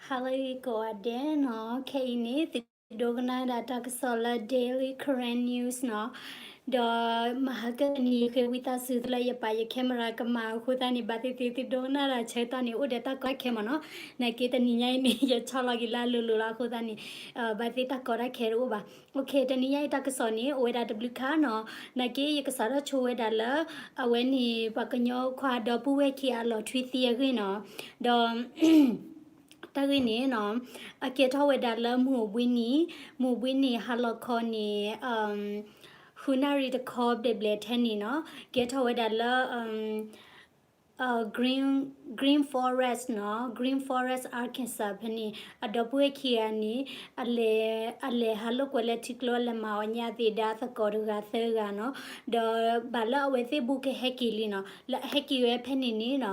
ဟါလၢဂ့ၤကိးဂၤဒဲးနီၤ, ခဲအံၤန့ၣ် သုဒိကနၣ်ဒၣ်တၢ်ကစီၣ်လၢ Daily Karen News နီၤ, ဒီးမဟါကနံၤ ယဃ့ဝံသးစူၤသုလၢယပာ်ယ camera ကမၣ်အဃိသတးန့ၣ် ဘၣ်သ့ၣ်သ့ၣ်သုဒိကနၣ်ဒၣ်ဆၢကတီၢ်န့ၣ် အိၣ်ဒီးတၢ်ကီတၢ်ခဲမ့ၢ်နီၤ, နာ်က့တနံၤညါအံၤန့ၣ် ယဆီလီၤက့ၤလၢအလိၤလိၤလီၤအဃိသတးန့ၣ် ဘၣ်သ့ၣ်တၢ်ကီတၢ်ခဲတအိၣ်ဘၣ်. တနံၤညါအံၤတၢ်ကစီၣ်န့ၣ် အိၣ်ဝဲဒၣ်တဘျုးခါနီၤ, နာ်က့ယကစးထီၣ်ဆိဝဲဒၣ်လၢ အဝဲန့ၣ် ပှၤကညီခွါဒီပုၢ်ဝဲၢ်ခံဂၤအလီၤထွံသံအဂ့ၢ်နီၤ, ဒီး တၢ်ဂ့ၢ်န့ၣ်နီၤ, အကဲထီၣ်ဝဲဒၣ်လၢမုၢ်အိၣ်ဘှံးနံၤ, မုၢ်အိၣ်ဘှံးနံၤဟါလီၤခီန့ၣ် ဃုနၣ်ရံၣ်တခီဘျဲးဘျဲးထဲန့ၣ်နီၤ, ကဲထီၣ်ဝဲဒၣ်လၢ Green Green Forest နီၤ, Green Forest Arkansas ဖဲန့ၣ် အဒီပုၢ်ဝဲၢ်ခံဂၤန့ၣ် အလဲၤ အလဲၤဟးလိာ်ကွဲလၢထံကျိလၢမၤအီၣ်ညၣ်သ့ၣ်ဒီးအသကိးတဂၤသၢဂၤနီၤ, ဒီးဘၣ်လၢအဝဲသ့ၣ်ဘူးကဟဲက့ၤလံနီၤ, လၢအဟဲက့ၤဝဲဖဲန့ၣ်န့ၣ်နီၤ,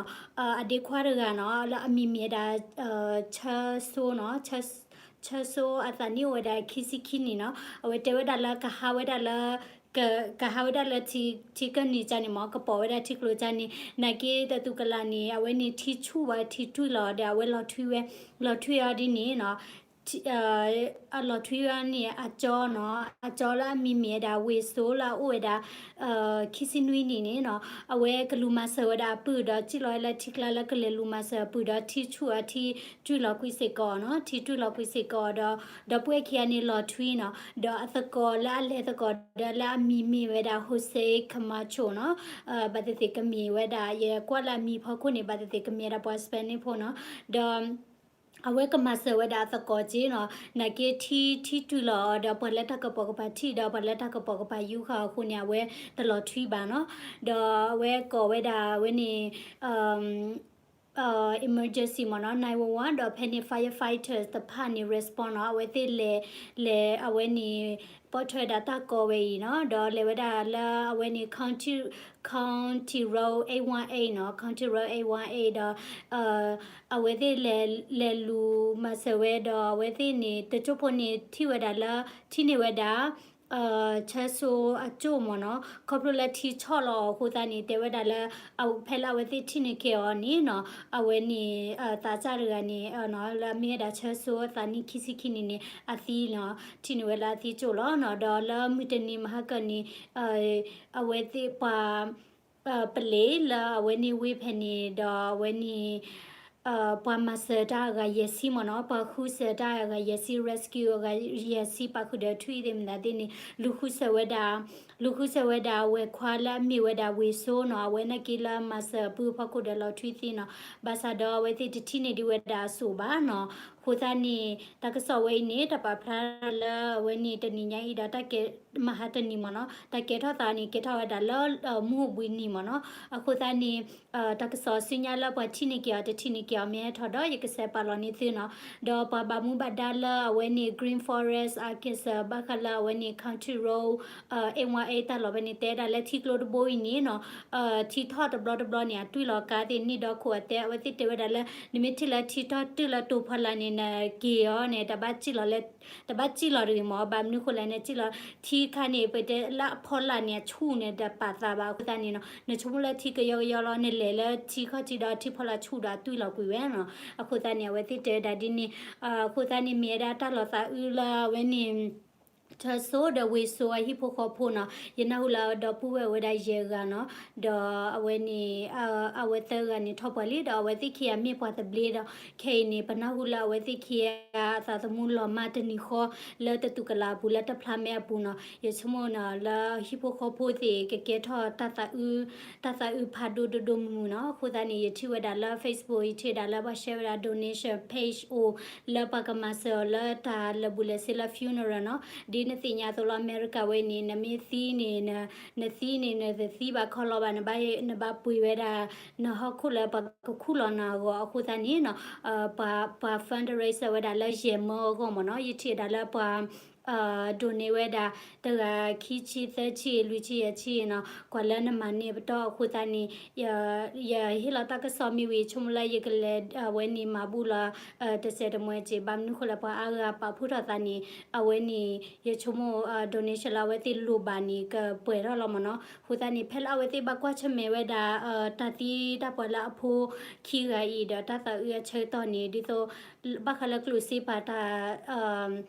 အဒ့ခွါတဂၤနီၤ လၢအမံၤမ့ၢ်ဝဲဒၣ် ဆၢစိနီၤ, ဆၢစိအသးနံၣ်အိၣ်ဝဲဒၣ်ခံဆံခံနံၣ်နီၤ, အဝဲတဲဝဲဒၣ်လၢကဟးဝဲဒၣ်လၢ ကဟးဝဲဒၣ်လၢထံကနံၣ်ကန့ၣ်မ့ၢ် ကပိာ်ဝဲဒၣ်ထံကျိကန့ၣ်, နာ်က့တသူကလးန့ၣ် အဝဲန့ၣ်ထံဆူၣ်ဝဲထံတွံၢ်လီၤဒီး အဝဲလီၤထွံဝဲ, လီၤထွံအီၤဒ်န့ၣ်နီၤ, အလီၤထွံအီၤန့ၣ် အကၠီနီၤ, အကၠီလၢအမံၤမ့ၢ်ဝဲဒၣ်ဝ့ၢ်စိလၢအအိၣ်ဝဲဒၣ် ခံဆံနွံနံၣ်န့ၣ်နီၤ, အဝဲကလူၤမၤစၢၤဝဲဒၣ်အပုၢ်ဒီး စံၣ်လီၤဝဲလၢထံကျါလၢကလဲၤလူၤမၤစၢၤအပုၢ်ဒီး ထံဆူၣ်အီၤထံတွံၢ်လီၤကွံာ်စ့ၢ်ကီးနီၤ, ထံတွံၢ်လီၤကွံာ်စ့ၢ်ကီးဒီး ဒီပုၢ်ဝဲၢ်ခံဂၤန့ၣ်လီၤထွံနီၤ, ဒီးအသကိးလၢအလဲၤသကိးဒီးလၢအမံၤမ့ၢ်ဝဲဒၣ် Jose Camacho နီၤ, ဘၣ်သ့ၣ်သ့ၣ်ကမ့ၢ်ဝဲဒၣ် ယကွၢ်လၢအမံၤဖီခိၣ်န့ၣ် ဘၣ်သ့ၣ်သ့ၣ်ကမ့ၢ်ဝဲဒၣ်ပှၤ Spanish ဖိနီၤ, ဒီး အဝဲကမၤစၢၤဝဲဒၣ်အသကိးက့နီၤ, နာ်က့ထံ ထံတုၤလီၤအီၤဒီးပှၤလၢတၢ်ကပိာ်ကပၤထံၣ်ဒီးပှၤလၢတၢ်ကပိာ်ကပၤယူၢ်ဃာ်အဃိန့ၣ် အဝဲတလီၤထွံဘၣ်နီၤ, ဒီးအဝဲကိးဝဲဒၣ်ဝဲန့ၣ် emergency မ့ၢ်နီၤ nine one one ဒီးဖဲန့ၣ် firefighters တဖၣ်န့ၣ် respond နီၤ, အဝဲသ့ၣ်လဲၤ လဲၤအဝဲန့ၣ် ပိာ်ထွဲဝဲဒၣ်တၢ်ကီဝဲအံၤနီၤ, ဒီးလဲၤဝဲဒၣ်လၢအဝဲန့ၣ် County County Road eight one eight နီၤ, County Road eight one eight ဒီး အဝဲသ့ၣ်လဲၤ လဲၤလူၤမၤစၢၤဝဲဒီး အဝဲသ့ၣ်န့ၣ် တကၠိၢ်ဖိန့ၣ်ထံၣ်ဝဲဒၣ်လၢ ထံၣ်န့ၢ်ဝဲဒၣ် ဆၢစိအကၠိၢ်မ့ၢ်နီၤ, ခီဖျိလၢထံဆီၣ်လီၤအီၤအဃိသတးန့ၣ် တဲဝဲဒၣ်လၢ ဖဲလၢအဝဲသ့ၣ်ထံၣ်န့ၢ်က့ၤအီၤန့ၣ်နီၤ, အဝဲန့ၣ် သးစၢ်တဂၤန့ၣ် လၢအမ့ၢ်ဝဲဒၣ်ဆၢစိအသးနံၣ်ခံဆံခံနံၣ်န့ၣ် အသံနီၤ, ထံၣ်န့ၢ်ဝဲလၢအသံကၠိၢ်လီၤနီၤ, ဒီးလၢမုၢ်တနံၤမဟါကၢန့ၣ် အဝဲသ့ၣ်ပှၤ ပလ့ၤလၢအဝဲန့ၣ်ဝ့ၢ်ဖဲန့ၣ် ဒီးအဝဲန့ၣ် ပှၤမၤစၢၤတၢ်အဂၤယဲၢ်ဆံမ့ၢ်နီၤ, ပှၤဃုစၢၤတၢ်အဂၤယဲၢ်ဆံ rescue အဂၤယဲၢ်ဆံ ပာ်ဃုာ်ဒီးထွံၣ်သ့ၣ်မတၤသ့ၣ်န့ၣ် လူၤဃုစၢၤဝဲဒၣ် လူၤဃုစၢၤဝဲဒၣ်ဝဲၤခွါလၢအမ့ၢ်ဝဲဒၣ်ဝ့ၢ်စိနီၤ, အဝဲနာ်က့လၢမၤစၢၤအပုၢ်အဖီခိၣ်ဒီးလီၤထွံသံနီၤ, ဘၣ်ဆၣ်ဒီးအဝဲသ့ၣ်တထံၣ်န့ၢ်ဒံးဝဲဒၣ်အစိၣ်ဘၣ်နီၤ, အဃိသတးန့ၣ် တၢ်ကစီၣ်ဝဲအံၤန့ၣ် တၢ်ပာ်ဖျါလၢအဝဲန့ၣ်တနံၤညါအံၤဒီးတၢ်ကဲ မဟါတနံၤမ့ၢ်နီၤ, တၢ်ကဲထီၣ်သးန့ၣ် ကဲထီၣ်ဝဲဒၣ်လၢ မုၢ်အိၣ်ဘှံးနံၤမ့ၢ်နီၤ, အဃိသတးန့ၣ် တၢ်ကစီၣ်ဆူညါလၢပှၤထံၣ်န့ၢ်က့ၤအီၤ တထံၣ်န့ၢ်က့ၤအီၤ မ့ၢ်ဟဲထီၣ်ဒီး ယကစးပာ်လီၤန့ၢ်သုနီၤ, ဒီးပှၤဘၣ်မူဘၣ်ဒါလၢအဝဲန့ၣ် Green Forest Arkansas ဘၣ်ဃးလၢအဝဲန့ၣ် County Road eight one eight တၢ်လီၢ်ဖဲန့ၣ် တဲဒၣ်လၢထံကျိတဘိအံၤန့ၣ်နီၤ, ထံထီၣ်တဘျီတဘျီန့ၣ် အတွံၢ်လီၤကါသ့ၣ်န့ၣ်ဒီခိၣ်အတဲ အဝဲသ့ၣ်တဲဝဲဒၣ်လၢ နမ့ၢ်ထံၣ်လၢထံထီၣ်တုၤလၢတိၤဖီလာ်န့ၣ် နက့ၤအီၤန့ၣ် တဘၣ်စံၣ်လီၤလၢ တဘၣ်စံၣ်လီၤတဂ့ၤမ့ၢ်, ဘၣ်မနုၤဃိလဲၣ်န့ၣ် စံၣ်လီၤ ထံခါန့ၣ် ပတဲလၢအဖီလာ်န့ၣ် အဆူၣ်န့ၣ် တပာ်သးဘၣ်အဃိသတးန့ၣ်နီၤ, နဆိကမိၣ်လၢထံကယီကယီလီၤ နလဲၤလၢထံခီၣ်ထံးဒီးထံဖီလာ်ဆူၣ်ဒီးအတွံၢ်လီၤကွံာ်ဝဲနီၤ, အဃိသတးန့ၣ် အဝဲသ့ၣ်တဲဝဲဒၣ်ဒ်န့ၣ်, အဃိသတးန့ၣ် မ့ၢ်ဝဲဒၣ်တၢ်လီၤသးအုးလၢအဝဲန့ၣ် ထၢစိဒီးဝ့ၢ်စိအဟံၣ်ဖိဃီဖိနီၤ, ယနၢ်ဟူလၢအဒီပုၢ်ဝဲၢ်ဝဲဒၣ်ယဲၢ်ဂၤနီၤ, ဒီးအဝဲန့ၣ် အဝဲသၢဂၤန့ၣ်ထီၣ်ပှၤလံ ဒီးအဝဲသ့ၣ်ခံဂၤမ့ၢ်ပှၤသဘျ့ဒီး ခဲအံၤန့ၣ် ပနၢ်ဟူလၢအဝဲသ့ၣ်ခံဂၤအသးသမူလီၤမၢ်တနံၤဃီ လၢတတူၢ်ကလာ်အပူၤ လၢတဖျါမဲအပူၤနီၤ, ယဆိကမိၣ်နီၤ လၢဟံၣ်ဖိဃီဖိသ့ၣ် ကကဲထီၣ်တၢ်သးအုး တၢ်သးအုးဖးဒိၣ်ဒိၣ်ဒိၣ်မုၢ်မုၢ်နီၤ, အဃိသတးန့ၣ် ယထံၣ်ဝဲဒၣ်လၢ Facebook ယထံၣ်ဝဲဒၣ်လၢပှၤ share ဝဲဒၣ် donation page အိၣ် လၢပှၤကမၤစၢၤအီၤလၢတၢ်လၢာ်ဘူၣ်လၢာ်စ့လၢ funeral နီၤ, ဒ်နသ့ၣ်ညါအသိးလီၤ အမဲရကၤဝဲအံၤန့ၣ် နမ့ၢ်သံန့ၣ် နသံန့ၣ် နတသံဘၣ်ခီလီၤဘၣ် နဘၣ်ပှ့ၤဝဲဒၣ် နဟီၣ်ခိၣ်လၢပှၤကခူၣ်လီၤနၤအဂီၢ် အဃိသတးန့ၣ်နီၤ, ပှၤ fundraiser ဝဲဒၣ်လၢယဲၢ်မၢအဂီၢ်မ့ၢ်နီၤ, ယထံၣ်ဝဲဒၣ်လၢပှၤ donate ဝဲဒၣ် တဂၤခံဆံ သၢဆံ လွံၢ်ဆံ ယဲၢ်ဆံနီၤ, ကွၢ်လၢနမၤန့ၢ်ပတီၢ်အဃိသတးန့ၣ် ယဟ့ၣ်လီၤတၢ်ကစီၣ်မ့ၢ်ဝံၤ ဆိကမိၣ်လၢယကလဲၤ အဝဲန့ၣ်မၤဘူၣ်လီၤ တစဲးတမှဲးက့ၤ ဘၣ်မနုၤဃိလဲၣ် ပှၤအါဂၤပာ်ဖှိၣ်ထီၣ်သးန့ၣ် အဝဲန့ၣ် ယဆိကမိၣ် donation လၢအဝဲသ့ၣ်လိၣ်ဘၣ်န့ၣ် ကပှဲၤထီၣ်လီၤမ့ၢ်နီၤ. အဃိသတးန့ၣ် ဖဲလၢအဝဲသ့ၣ်ဘၣ်ကွၢ်ဆၢၣ်မဲာ်ဝဲဒၣ် တၢ်သံတၢ်ပှၢ်လၢအဖိခံဂၤအံၤဒီးတၢ်သးအုးအဆၢကတီၢ်န့ၣ် ဒ်သိး ဘၣ်ဃးလၢကျိၣ်စ့ပာ်တၢ်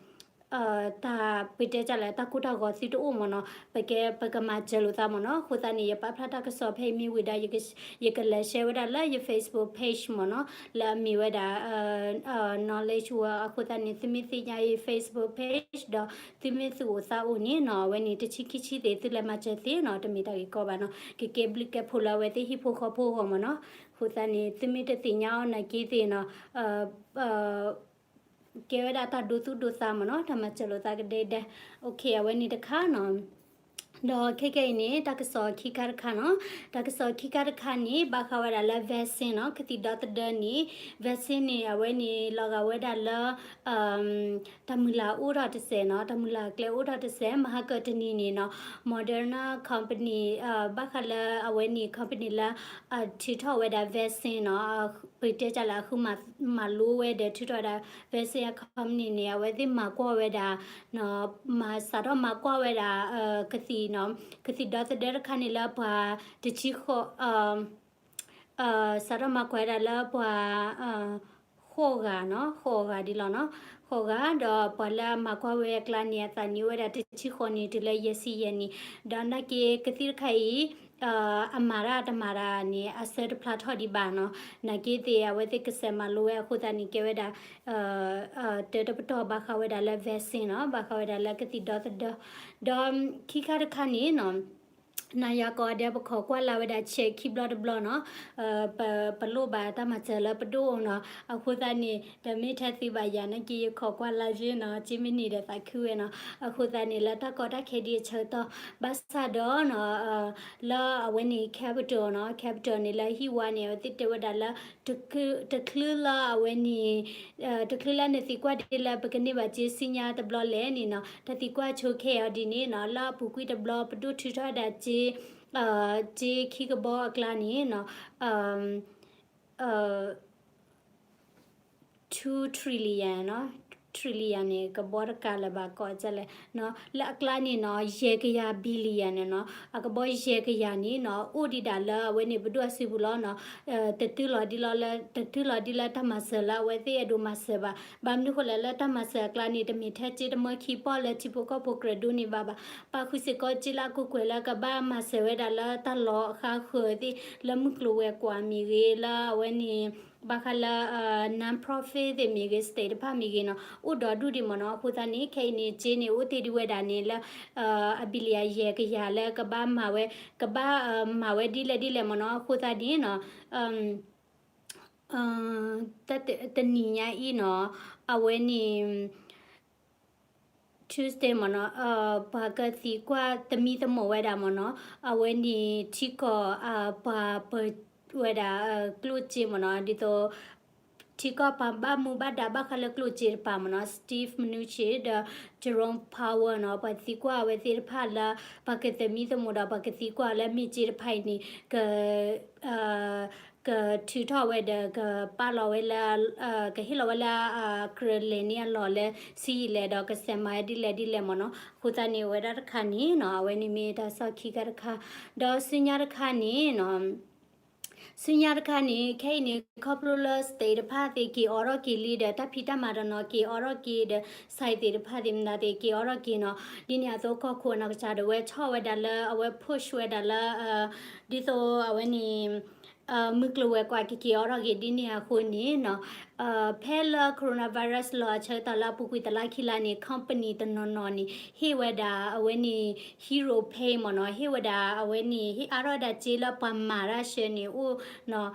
တၢ်ပတဲတၢ်လဲၣ် တၢ်ကိၢ်တၢ်ဂီၤသုတအိၣ်မ့ၢ်နီၤ, ပကဲ ပကမၤစၢၤလိာ်သးမ့ၢ်နီၤ. အဃိသတးန့ၣ် ယပာ်ဖျါတၢ်ကစီၣ်ဖဲအံၤမ့ၢ်ဝံၤဒီး ယကလဲၤ share ဝဲဒၣ်လၢယ Facebook page မ့ၢ်နီၤ, လၢအမ့ၢ်ဝဲဒၣ် Knowledge World အဃိသတးန့ၣ် သုမ့ၢ်သ့ၣ်ညါအံၤ Facebook page ဒီး သုမ့ၢ်သူၣ်အိၣ်သးအိၣ်န့ၣ်နီၤ အဝဲန့ၣ် တဆံခံဆံသ့ၣ် သုလဲၤမၤစၢၤသ့နီၤ တမ့ၢ်တၢ်ဂ့ၢ်ကီဘၣ်နီၤ, ကကဲဘျုးကဲဖှိၣ်လၢအဝဲသ့ၣ်ဟံၣ်ဖိဃီဖိအဂီၢ်မ့ၢ်နီၤ. အဃိသတးန့ၣ် သုမ့ၢ်တသ့ၣ်ညါအီၤနာ်က့သ့ၣ်နီၤ ကဲဝဲဒၣ်တၢ်ဒိသူၣ်ဒိသးမ့ၢ်နီၤ, တၢ်မၤစၢၤလိာ်သးကဒဲကဒဲ. အဝဲန့ၣ်တခါနီၤ. ဒီးခဲကနံၣ်အံၤန့ၣ် တၢ်ကစီၣ်ခံခါတခါနီၤ, တၢ်ကစီၣ်ခံခါတခါန့ၣ် ဘၣ်ဃးဝဲဒၣ်လၢ vaccine နီၤ, ကသံၣ်ဒီသဒၢန့ၣ် vaccine န့ၣ် အဝဲန့ၣ်လီၤဂာ်ဝဲဒၣ်လၢ တၢ်မုၢ်လၢ်အိၣ်ထီၣ်တစဲးနီၤ, တၢ်မုၢ်လၢ်ကျဲအိၣ်ထီၣ်တစဲး, မဟါကတနံၤန့ၣ်နီၤ Moderna company ဘၣ်ဃးလၢအဝဲန့ၣ် company လၢ ထုးထီၣ်ဝဲဒၣ် vaccine နီၤ, ပတဲတၢ်လၢအဃုမၤလိဝဲဒီးထုးထီၣ်ဝဲဒၣ် vaccine အ company န့ၣ် အဝဲသ့ၣ်မၤကွၢ်ဝဲဒၣ် မၤစးထီၣ်မၤကွၢ်ဝဲဒၣ် ကသံၣ်နီၤ, ကသံၣ်ဒီသဒၢတခါန့ၣ်လၢပှၤတဆံဃိး စးထီၣ်မၤကွၢ်ဝဲဒၣ်လၢပှၤ ဃိးဂၤနီၤ, ဃိးဂၤဒ်လီၤနီၤ, ဃိးဂၤ ဒီးပှၤလၢအမၤကွၢ်ဝဲအကျါန့ၣ် အသးနံၣ်အိၣ်ဝဲဒၣ်တဆံဃိးနံၣ်တုၤလၢယဲၢ်ဆံယဲၢ်နံၣ်, ဒီးနာ်က့ကသံၣ်တခါအံၤ အမၤတၢ်တမၤတၢ်န့ၣ် အဆၢတဖျါထီၣ်ဒံးဘၣ်နီၤ, နာ်က့သ့ၣ်အဝဲသ့ၣ်ကစဲးမၤလိဝဲအဃိသတးန့ၣ် ကဲဝဲဒၣ် တၢ်တပတီၢ်ဘၣ်ဃးဝဲဒၣ်လၢ vaccine နီၤ, ဘၣ်ဃးဝဲဒၣ်လၢကသံၣ်ဒီသဒၢ, ဒီးခံခါတခါန့ၣ်နီၤ နၤယၤကိးဂၤဒဲး ပခိးကွၢ်လၢ်ဝဲဒၣ် check ခံဘျီတဘျီနီၤ, ပလိၣ်ဘၣ်တၢ်မၤစၢၤလၢပဒိၣ်နီၤ, အဃိသတးန့ၣ် တမ့ၢ်ထဲသုဘၣ်ယၤနာ်က့ ယခိးကွၢ်လၢ်ယ့နီၤ, ကမ့ၢ်န့ၣ်ဒီးသးခုဝဲနီၤ, အဃိသတးန့ၣ် လၢတၢ်ကီတၢ်ခဲဒ်အဆၢကတီၢ် ဘၣ်ဆၣ်ဒီးနီၤ လၢအဝဲန့ၣ် capital နီၤ, capital န့ၣ်လၢဟံၣ်ဝါန့ၣ် အဝဲသ့ၣ်တဲဝဲဒၣ်လၢ တချုးလၢအဝဲန့ၣ် တချုးလၢနသံကွၢ်ဒ်လၢပကန့ၢ်ဘၣ်စ့စံညါတဘျီလဲၣ်န့ၣ်နီၤ, တၢ်သံကွၢ်ဆိခဲအံၤဒ်န့ၣ်နီၤ, လၢအပူၤကွံာ်တဘျီ ပဒိၣ်ထုးထီၣ်ဝဲဒၣ်စ့ စ့ခံကဘီအကျါန့ၣ်နီၤ two trillion နီၤ, trillion န့ၣ် ကဘီတကးလၢၤဘၣ်ကိးကလဲၣ်နီၤ, လၢအကျါန့ၣ်နီၤ ယဲၢ်ကယၤ billion န့ၣ်နီၤ, အကဘီယဲၢ်ကယၤန့ၣ်နီၤ အိၣ်ဒံးဒၣ်လၢအဝဲန့ၣ်ပဒိၣ်အစုပူၤလီၤနီၤ, တတုၤလီၤဒ်လီၤလၢ တတုၤလီၤဒ်လၢတၢ်မၤစၢၤလၢအဝဲသ့ၣ်အဲၣ်ဒိးမၤစၢၤဘၣ်, ဘၣ်မနုၤဃိလဲၣ် လၢတၢ်မၤစၢၤအကျါန့ၣ် တမ့ၢ်ထဲစ့တမၢခံပီၢ်လၢထံဖိကီၢ်ဖိကြၢးဒိးန့ၢ်ဘၣ်ဘၣ်, ပာ်ဃုာ်စ့ၢ်ကီးစ့လၢအကကွဲၢ်လၢကဘၣ်မၤစၢၤဝဲဒၣ်လၢတၢ်လီၢ်အဃါဃၢၤသ့ၣ် လၢမုၢ်ကျိၤဝဲၤကွာ်မ့ၢ်ဂ့ၤ လၢအဝဲန့ၣ် ဘၣ်ဃးလၢ non-profit သ့ၣ်မ့ၢ်ဂ့ၤ state တဖၣ်မ့ၢ်ဂ့ၤနီၤ အိၣ်ဒီးဒူၣ်ဒံးမ့ၢ်နီၤ, အဃိသတးန့ၣ် ခဲအံၤန့ၣ် စ့န့ၣ် အိၣ်တ့ၢ်ဒံးဝဲဒၣ်န့ၣ်လၢ အ billion ယဲၢ်ကယၤလၢကဘၣ်မၤဝဲ ကဘၣ်မၤဝဲဒ်လဲၣ်ဒ်လဲၣ်မ့ၢ်နီၤ, အဃိသတးန့ၣ်နီၤ တၢ်တနံၤညါအံၤနီၤ အဝဲန့ၣ် Tuesday မ့ၢ်နီၤ ပှၤကသံကွၢ်သမံသမိးဝဲဒၣ်မ့ၢ်နီၤ အဝဲန့ၣ်ထံကီၢ် ပှၤပၢၤဝဲဒၣ် ကျိၣ်စ့မ့ၢ်နီၤ ဒ်သိး ထံကီၢ်ပှၤဘၣ်မူဘၣ်ဒါဘၣ်ဃးလၢကျိၣ်စ့တဖၣ်မ့ၢ်နီၤ Steve Mnuchin ဒီး Jerome Powell နီၤ ပှၤသံကွၢ်အဝဲသ့ၣ်တဖၣ်လၢ ပှၤကသမံသမိးဒီးပှၤကသံကွၢ်လၢမ့ၢ်စ့တဖၣ်အံၤန့ၣ် က ကထုးထီၣ်ဝဲဒီး ကပာ်လီၤဝဲလၢ ကဟ့ၣ်လီၤဝဲလၢ ကြၢးလဲၤန့ၢ်အလီၢ်လၢဆံးယံာ်လဲၣ် ဒီးကစဲးမၤဝဲဒ်လဲၣ်ဒ်လဲၣ်မ့ၢ်နီၤ, အဃိသတးန့ၣ် အဝဲဒၣ်တခါန့ၣ်နီၤ အဝဲန့ၣ်မ့ၢ်တၢ်ကစီၣ်ခံခါတခါ, ဒီးဆူညါတခါန့ၣ်နီၤ ဆူညါတခါန့ၣ် ခဲအံၤန့ၣ် ခီဖျိလၢ state တဖၣ်သ့ၣ်က့ၤအိးထီၣ်က့ၤလံဒီး တၢ်ဖံးတၢ်မၤတနီၤက့ၤအိးထီၣ်က့ၤဒီး site သ့ၣ်တဖၣ်သ့ၣ်မတၤသ့ၣ်က့ၤအိးထီၣ်က့ၤနီၤ, ဒ်န့ၣ်အသိးကီၢ်ခိၣ်အနီၢ်ကစၢ်ဒီး ဝဲဆီၣ်ဝဲဒၣ်လၢ အဝဲ push ဝဲဒၣ်လၢ ဒ်သိးအဝဲန့ၣ် မုၢ်ကျိၤဝဲၤကွာ်ကက့ၤအိးထီၣ်က့ၤဒ်န့ၣ်အဃိန့ၣ်နီၤ, ဖဲလၢ coronavirus လီၤအဆၢကတီၢ်လၢအပူၤကွံာ်တလါခံလါန့ၣ် company တနီၤနီၤန့ၣ် ဟ့ၣ်ဝဲဒၣ်အဝဲန့ၣ် hero pay မ့ၢ်နီၤ, ဟ့ၣ်ဝဲဒၣ်အဝဲန့ၣ် ဟ့ၣ်အါထီၣ်ဝဲဒၣ်စ့လၢပှၤမၤတၢ်ဆှၢန့ၣ်အိၣ်နီၤ,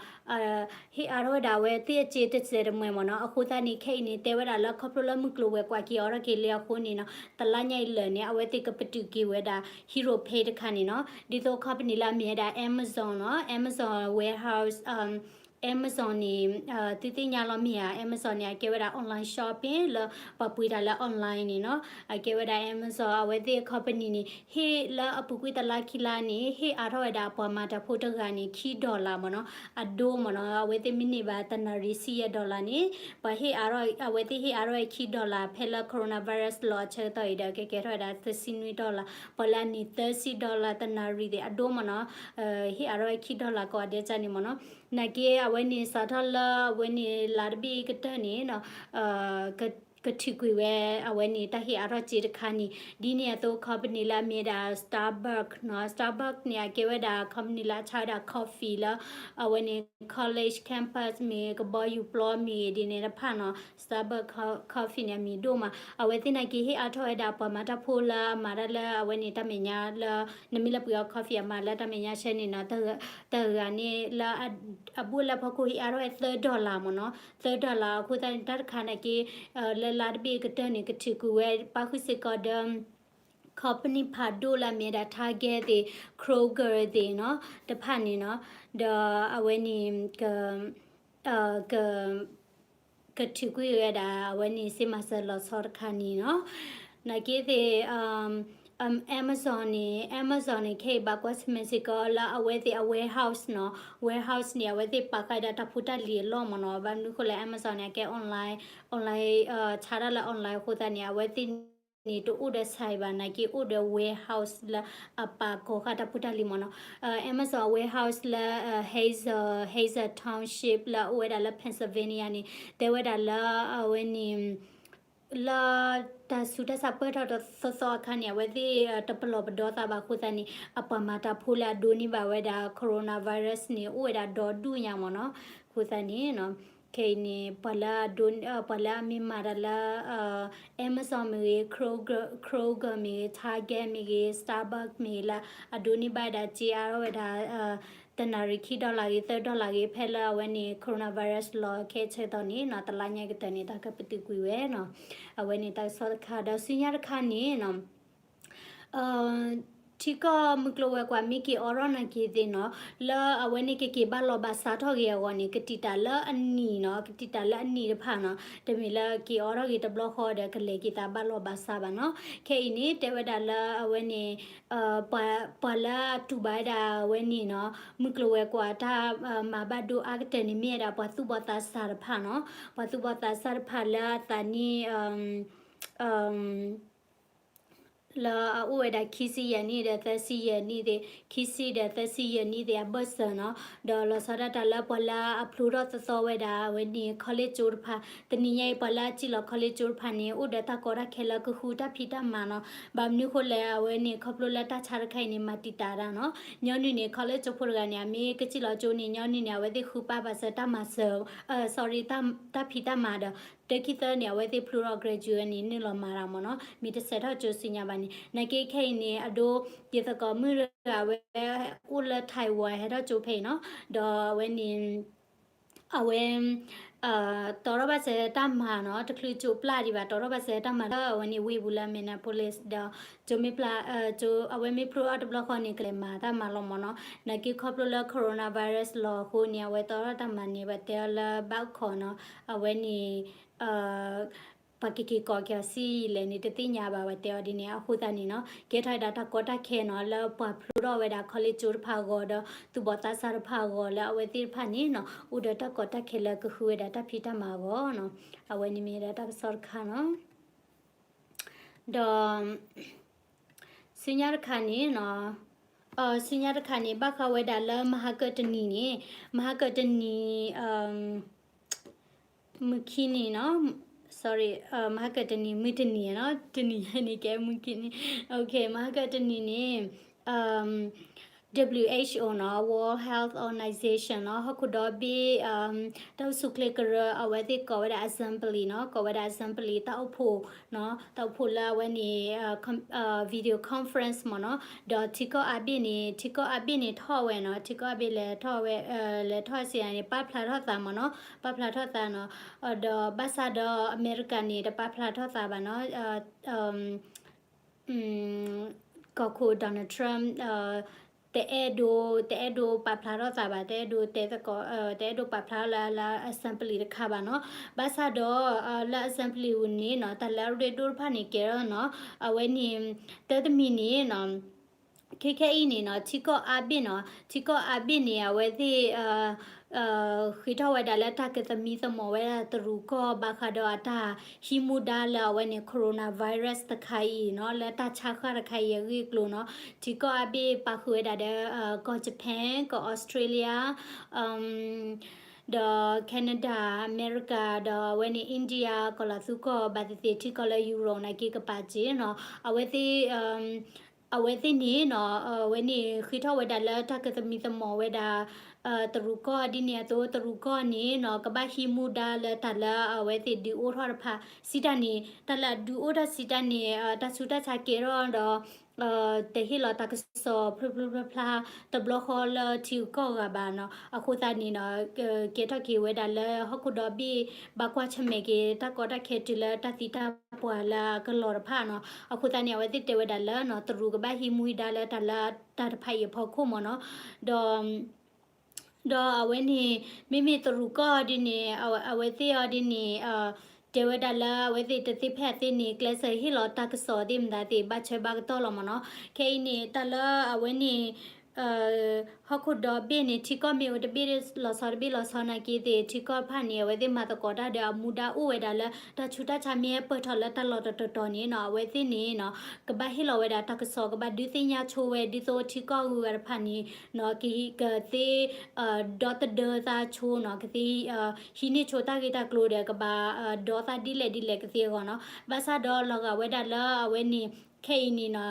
ဟ့ၣ်အါထီၣ်ဝဲဒၣ်အဝဲသ့ၣ်အစ့တစဲးတမှဲၤမ့ၢ်နီၤ, အဃိသတးန့ၣ် ခဲအံၤန့ၣ် တဲဝဲဒၣ်လၢခီဖျိလၢမုၢ်ကျိၤဝဲၤကွာ်က့ၤအိးထီၣ်က့ၤလံအဃိန့ၣ်နီၤ, တလါညါအံၤလၢာ်န့ၣ် အဝဲသ့ၣ်ကပတုာ်က့ၤဝဲဒၣ် hero pay တခါန့ၣ်နီၤ, ဒ်သိး company လၢအမ့ၢ်ဝဲဒၣ် Amazon နီၤ, Amazon warehouse Amazon န့ၣ် သုသ့ၣ်ညါလီၤမ့ၢ်ဧါ, Amazon န့ၣ် အကဲဝဲဒၣ် online shopping လၢပှၤပှ့ၤတၢ်လၢ online န့ၣ်နီၤ. အကဲဝဲဒၣ် Amazon အဝဲသ့ၣ် company န့ၣ် ဟ့ၣ်လၢအပူၤကွံာ်တလါခံလါန့ၣ် ဟ့ၣ်အါထီၣ်ဝဲဒၣ်ပှၤမၤတၢ်ဖိတဂၤန့ၣ် ခံ dollar မ့ၢ်နီၤ, အဒိမ့ၢ်နီၤ. အဝဲသ့ၣ်မ့ၢ်န့ၢ်ဘၣ်တနၣ်ရံၣ် ဆံယဲၢ် dollar န့ၣ် ပှၤဟ့ၣ်အါထီၣ်, အဝဲသ့ၣ်ဟ့ၣ်အါထီၣ်ဝဲခံ dollar ဖဲလၢ coronavirus လီၤအဆၢကတီၢ်အံၤဒီး ကကဲထီၣ်ဝဲဒၣ်သၢဆံနွံ dollar, ပှၤလၢအန့ၢ်သၢဆံ dollar တနၣ်ရံၣ်သ့ၣ် အဒိမ့ၢ်နီၤ, ဟ့ၣ်အါထီၣ်ဝဲခံ dollar ကိးဂၤဒဲးန့ၣ်မ့ၢ်နီၤ. နာ်က့အဝဲန့ၣ် စးထီၣ်လၢအဝဲန့ၣ်လါတဘ့ၣ်ကတၢၢ်န့ၣ်နီၤ ကထုးကွံာ်ဝဲအဝဲန့ၣ် တၢ်ဟ့ၣ်အါထီၣ်စ့တခါန့ၣ် ဒ်န့ၣ်အသိး company လၢအမ့ၢ်ဒၣ် Starbucks နီၤ, Starbucks န့ၣ် အကဲဝဲဒၣ် company လၢအဆါဝဲဒၣ် coffee လၢ အဝဲန့ၣ် college campus မ့ၢ်ဂ့ၤ ကဘီယူၤပျီမ့ၢ်ဂ့ၤ ဒ်န့ၣ်တဖၣ်နီၤ, Starbucks co-, coffee န့ၣ် အမံၤဒိၣ်မး. အဝဲသ့ၣ်နာ်က့ဟ့ၣ်အါထီၣ်ဝဲဒၣ်ပှၤမၤတၢ်ဖိလၢအမၤတၢ်လၢအဝဲန့ၣ်တၢ်မဲာ်ညါလၢ နမ့ၢ်လၢပှ့ၤအီၤ coffee အမၤလၢတၢ်မဲာ်ညါဆၢန့ၣ်နီၤ, တဂၤန့ၣ်လၢ အဘူးလၢဖီခိၣ်ဟ့ၣ်အါထီၣ်ဝဲသၢ dollar မ့ၢ်နီၤ, သၢ dollar အဃိသတးန့ၣ် တၢ်တခါနာ်က့ လၢလါတဘ့ၣ်ကတၢၢ်န့ၣ် ကထုးကွံာ်ဝဲပၣ်ဃုာ်စ့ၢ်ကီးဒီး company ဖးဒိၣ်လၢအမ့ၢ်ဒၣ် Target သ့ၣ် Kroger သ့ၣ်နီၤ တဖၣ်န့ၣ်နီၤ, ဒီးအဝဲန့ၣ် က က ကထုးကွံာ်ဝဲဒၣ် အဝဲန့ၣ် စ့မၤစၢၤလီၤဆီတခါန့ၣ်နီၤ. နာ်က့သ့ၣ် Amazon န့ၣ် Amazon န့ၣ် ခဲအံၤဘၣ်ကွၢ်ဆၢၣ်မဲာ်စ့ၢ်ကီးလၢအဝဲသ့ၣ်အ warehouse နီၤ, warehouse န့ၣ် အဝဲသ့ၣ်ပာ်ဃာ်ဒၣ်တၢ်ဖိတၢ်လံၤအလီၢ်မ့ၢ်နီၤ. ဘၣ်မနုၤဃိလဲၣ် Amazon န့ၣ် အကဲ online, online ဆါတၢ်လၢ online အဃိသတးန့ၣ် အဝဲသ့ၣ်န့ၣ် တအိၣ်ဒီး ဆိုင် ဘၣ် နာ်က့အိၣ်ဒီး warehouse လၢအပာ်ကီၤဃာ်တၢ်ဖိတၢ်လံၤမ့ၢ်နီၤ. Amazon warehouse လၢ Hazle, Hazle Township လၢအအိၣ်ဝဲဒၣ်လၢ Pennsylvania န့ၣ် တဲဝဲဒၣ်လၢအဝဲန့ၣ် လၢတၢ်ဆူးတၢ်ဆါပၢၢ်ထီၣ်သီသီအခါန့ၣ် အဝဲသ့ၣ်တပလီၢ်ပဒီသးဘၣ်အဃိသတးန့ၣ် အပှၤမၤတၢ်ဖိလၢအဒိးန့ၢ်ဘၣ်ဝဲဒၣ် coronavirus န့ၣ် အိၣ်ဝဲဒၣ်ဒီဒူၣ်ညါမ့ၢ်နီၤ. အဃိသတးန့ၣ် ခဲအံၤန့ၣ် ပှၤလၢအဒိး, ပှၤလၢအမ့ၢ်မၤတၢ်လၢ Amazon မ့ၢ်ဂ့ၤ, Kroger မ့ၢ်ဂ့ၤ, Target မ့ၢ်ဂ့ၤ, Starbucks မ့ၢ်ဂ့ၤလၢ အဒိးန့ၢ်ဘၣ်ဒၣ်စ့အါထီၣ်ဝဲဒၣ် တနၣ်ရံၣ်ခံ dollar ဂ့ၤ သၢ dollar ဂ့ၤ ဖဲလၢအဝဲန့ၣ် coronavirus လီၤခဲဆၢကတီၢ်န့ၣ်နီၤ တလါညါကတၢၢ်န့ၣ် တၢ်ကပတုာ်ကွံာ်ဝဲနီၤ. အဝဲန့ၣ်တၢ်ကစီၣ်တခါ ဒီးဆူညါတခါန့ၣ်နီၤ ထံကီၢ်မုၢ်ကျိၤဝဲၤကွာ်မ့ၢ်က့ၤအိးထီၣ်နာ်က့ၤသ့ၣ်နီၤ လၢအဝဲန့ၣ်ကက့ၤဘၣ်လီၢ်ဘၣ်စးထီၣ်က့ၤအဂီၢ်န့ၣ် ကတံာ်တာ်လၢအနံၣ်နီၤ ကတံာ်တာ်လၢအနံၣ်တဖၣ်နီၤ တမ့ၢ်လၢက့ၤအိးထီၣ်က့ၤတဘျီဃီဒီးကလဲၤက့ၤသးဘၣ်လီၢ်ဘၣ်စးဘၣ်နီၤ. ခဲအံၤန့ၣ် တဲဝဲဒၣ်လၢအဝဲန့ၣ် ပှၤလၢအတူၢ်ဘၣ်ဝဲဒၣ်အဝဲန့ၣ်နီၤ မုၢ်ကျိၤဝဲၤကွာ်တၢ်မၤဘၣ်ဒိအါကတၢၢ်န့ၣ် မ့ၢ်ဝဲဒၣ်ပှၤသူၣ်ဘီၣ်သးစၢ်တဖၣ်နီၤ ပှၤသူၣ်ဘီၣ်သးစၢ်တဖၣ်လၢအသးနံၣ် လၢအအိၣ်ဝဲဒၣ်ခံဆံယဲၢ်နံၣ်ဒီးသၢဆံယဲၢ်နံၣ်သ့ၣ်, ခံဆံဒီးသၢဆံယဲၢ်နံၣ်သ့ၣ်အဘၢၣ်စၢၤနီၤ, ဒီးလီၤဆီဒၣ်တၢ်လၢပှၤလၢအဖျိထီၣ်သီသီဝဲဒၣ် အဝဲန့ၣ် college ကၠိတဖၣ်, တနံၤညါအံၤ ပှၤလၢအစံၣ်လီၤ college ကၠိတဖၣ်န့ၣ် အိၣ်ဒီးတၢ်ကီတၢ်ခဲလၢကဃုတၢ်ဖံးတၢ်မၤနီၤ, ဘၣ်မနုၤဃိလဲၣ် အဝဲန့ၣ် ခီဖျိလၢတၢ်ဆါတခါအံၤန့ၣ် မၤတံာ်တာ်တၢ်နီၤ, ညီနုၢ်န့ၣ် college ကၠိဖိတဂၤန့ၣ် အမ့ၢ်ကစံၣ်လီၤကၠိန့ၣ် ညီနုၢ်န့ၣ် အဝဲသ့ၣ်ဃုပာ်ဘၣ်စၢၤတၢ်မၤစၢၤ sorry တၢ်ဖံးတၢ်မၤဒီး တခံသၢန့ၣ် အဝဲသ့ၣ်ဖျိထီၣ် graduate န့ၣ် နုာ်လီၤမၤတၢ်မ့ၢ်နီၤ, မ့ၢ်တဆဲးထီၣ်ကၠိဆူညါဘၣ်န့ၣ်, နာ်က့ခဲအံၤန့ၣ် အဒိ ယသကိးမုၣ်တဂၤဝဲအိၣ်လၢ Taiwan ဟဲထီၣ်ကၠိဖဲအံၤနီၤ, ဒီးအဝဲန့ၣ် အဝဲ တီထီၣ်ဘၣ်စၢၤတၢ်မၤနီၤ, တချုးကၠိပျၢ်ဒံးဘၣ် တီထီၣ်ဘၣ်စၢၤတၢ်မၤလၢအဝဲန့ၣ် ဝ့ၢ်ပူၤလၢ Minneapolis ဒီး ကၠိမ့ၢ်ပျၢ် အဝဲမ့ၢ်ဖျိထီၣ်တဘျီဃီန့ၣ် ကလဲၤမၤတၢ်မၤလီၤမ့ၢ်နီၤ, နာ်က့ခီဖျိလၢ coronavirus လီၤအဃိန့ၣ် အဝဲတီထီၣ်တၢ်မၤန့ၣ် ပတဲအီၤလၢ ဘၣ်ခီနီၤ, အဝဲန့ၣ် ပှၤကက့ၤကိးက့ၤအီၤဆံးလဲၣ်န့ၣ် တသ့ၣ်ညါဘၣ် ဝဲတဲအီၤဒ်န့ၣ်, အဃိသတးန့ၣ်နီၤ ကဲထီၣ်ဝဲဒၣ်တၢ်ကီတၢ်ခဲနီၤ လၢပှၤဖျိထီၣ်ဝဲဒၣ် college ကၠိတဖၣ်အဂီၢ်ဒီး သူၣ်ဘီၣ်သးစၢ်တဖၣ်အဂီၢ် လၢအဝဲသ့ၣ်တဖၣ်န့ၣ်နီၤ အိၣ်ဒီးတၢ်ကီတၢ်ခဲလၢကဃုဝဲဒၣ်တၢ်ဖံးတၢ်မၤအဂီၢ်နီၤ, အဝဲန့ၣ်မ့ၢ်ဝဲဒၣ်တၢ်ကစီၣ်တခါနီၤ. ဒီး ဆူညါတခါန့ၣ်နီၤ, ဆူညါတခါန့ၣ် ဘၣ်ဃးဝဲဒၣ်လၢမဟါကၢၣ်တနံၤန့ၣ်, မဟါကၢၣ်တနံၤ မုၢ်ခံနံၤနီၤ, sorry, မဟါကၢၣ်တနံၤ မုၢ်တနံၤနီၤ, တနံၤန့ၣ်ကဲမုၢ်ခံနံၤ, မဟါကၢၣ်တနံၤန့ၣ် WHO နီၤ, World Health Organization နီၤ, ဟီၣ်ခိၣ်ဒီဘ့ၣ် တၢ်အိၣ်ဆူၣ်ချ့ကရၢ အဝဲသ့ၣ်ကိးဝဲဒၣ် assembly နီၤ, ကိးဝဲဒၣ် assembly တၢ်အိၣ်ဖှိၣ်နီၤ, တၢ်အိၣ်ဖှိၣ်လၢအဝဲန့ၣ် video conference မ့ၢ်နီၤ, ဒီးထံကီၢ်အါဘ့ၣ်န့ၣ် ထံကီၢ်အါဘ့ၣ်န့ၣ်ထီၣ်ဝဲနီၤ, ထံကီၢ်အါဘ့ၣ်လဲၤထီၣ်ဝဲ လဲၤထီၣ်စံးန့ၣ် ပာ်ဖျါထီၣ်သးမ့ၢ်နီၤ, ပာ်ဖျါထီၣ်သးနီၤ, ဒီးဘၣ်ဆၣ်ဒီးအမဲရကၤန့ၣ် တပာ်ဖျါထီၣ်သးဘၣ်နီၤ, ကီၢ်ခိၣ် Donald Trump တအဲၣ်ဒိး တအဲၣ်ဒိးပာ်ဖျါထီၣ်သးဘၣ်, တအဲၣ်ဒိးတဲသကိး တအဲၣ်ဒိးပာ်ဖျါလၢ လၢ assembly တခါဘၣ်နီၤ. ဘၣ်ဆၣ်ဒီး လၢ assembly ပူၤန့ၣ်နီၤ တၢ်လၢအရ့ဒိၣ်တဖၣ်န့ၣ်ကဲထီၣ်နီၤ အဝဲန့ၣ် တၢ်တမံၤန့ၣ်နီၤ ခဲခဲအံၤန့ၣ်နီၤ ထံကီၢ်အါဘ့ၣ်နီၤ ထံကီၢ်အါဘ့ၣ်န့ၣ် အဝဲသ့ၣ် ဃ့ထီၣ်ဝဲဒၣ်လၢတၢ်ကသမံသမိးဝဲဒၣ်တရူးကီၢ် ဘၣ်ဃးဒီးအတၢ်ဟံးမူဒါလၢအဝဲန့ၣ် coronavirus တခါအံၤနီၤ လၢတၢ်ဆါဃၢ်တခါအံၤအဂ့ၢ်အကျိၤနီၤ ထံကီၢ်အါဘ့ၣ်ပာ်ဃုာ်ဝဲဒၣ်ဒီး ကီၢ် Japan ကီၢ် Australia ဒီး Canada အမဲရကၤ ဒီးအဝဲန့ၣ် India ကီၢ်လီၤသူကီၢ် ဘၣ်သ့ၣ်သ့ၣ်ထံကီၢ်လၢ Europe နာ်က့ကပာ်စ့နီၤ အဝဲသ့ၣ် အဝဲသ့ၣ်န့ၣ်နီၤ အဝဲန့ၣ်ဃ့ထီၣ်ဝဲဒၣ်လၢတၢ်ကသမံသမိးဝဲဒၣ် တရူးကီၢ်ဒ်န့ၣ်အသိး တရူးကီၢ်န့ၣ်နီၤ ကဘၣ်ဟံးမူဒါလၢတၢ်လၢအဝဲသ့ၣ်ဒုးအိၣ်ထီၣ်တဖၣ် စံးတၢ်န့ၣ် တၢ်လၢအဒုးအိၣ်ထီၣ်စံးတၢ်န့ၣ် တၢ်ဆူးတၢ်ဆါကဲထီၣ်ဒီး တဟ့ၣ်လီၤတၢ်ကစီၣ်ဖျိဖျိဖျါဖျါ တဘျီဃီလၢထံဂုၤကီၢ်ဂၤဘၣ်နီၤ အဃိသတးန့ၣ်နီၤ ကဲထီၣ်က့ၤဝဲဒၣ်လၢဟီၣ်ခိၣ်ဒီဘ့ၣ် ဘၣ်ကွၢ်ဆၢၣ်မဲာ်က့ၤ တၢ်ကီတၢ်ခဲတုၤလၢတၢ်သံတၢ်ပှၢ်လၢအကလီၤတဖၣ်နီၤ အဃိသတးန့ၣ် အဝဲသ့ၣ်တဲဝဲဒၣ်လၢနီၤ တရူးကဘၣ်ဟံးမူဒါလၢတၢ်လၢတၢ်တဖၣ်အံၤအဖီခိၣ်မ့ၢ်နီၤ ဒီး ဒီးအဝဲန့ၣ် မ့မ့ၢ်တရူးကီၢ်ဒ်န့ၣ် အဝဲသ့ၣ်အီၤဒ်န့ၣ် တဲဝဲဒၣ်လၢအဝဲသ့ၣ်တသ့ဖဲအသ့န့ၣ် ကျဲးစၢးဟ့ၣ်လီၤတၢ်ကစီၣ်သ့ၣ်မတၤသ့ၣ် ဘၣ်ဆၢဘၣ်ကတီၢ်လီၤမ့ၢ်နီၤ ခဲအံၤန့ၣ် တၢ်လၢအဝဲန့ၣ် ဟီၣ်ခိၣ်ဒီဘ့ၣ်န့ၣ် ထံကီၢ်မ့ၢ်အိၣ်တဘ့ၣ်လီၤဆီတဘ့ၣ်လီၤဆီနာ်က့သ့ၣ် ထံကီၢ်တဖၣ်န့ၣ် အဝဲသ့ၣ်မၤသကိးတၢ်ဒီးအမူဒါအိၣ်ဝဲဒၣ်လၢ တၢ်ဆူးတၢ်ဆါမ့ၢ်ဟဲပၢၢ်ထီၣ်လၢတၢ်လီၢ်တတီၤတီၤန့ၣ်နီၤ အဝဲသ့ၣ်န့ၣ်နီၤ ကဘၣ်ဟ့ၣ်လီၤဝဲဒၣ်တၢ်ကစီၣ် ကဘၣ်ဒုးသ့ၣ်ညါဆိဝဲ ဒ်သိးထံကီၢ်ဂုၤဂၤတဖၣ်န့ၣ်နီၤ ကသ့ ဒီသဒၢသးဆိနီၤ ကသ့ ဟံးန့ၢ်ဆိတၢ်ဂ့ၢ်တၢ်ကျိၤဒီး ကဘၣ်ဒီသးဒ်လဲၣ်ဒ်လဲၣ်ကသ့အဂီၢ်နီၤ ဘၣ်ဆၣ်ဒီးလီၤဂာ်ဝဲဒၣ်လၢအဝဲန့ၣ် ခဲအံၤန့ၣ်နီၤ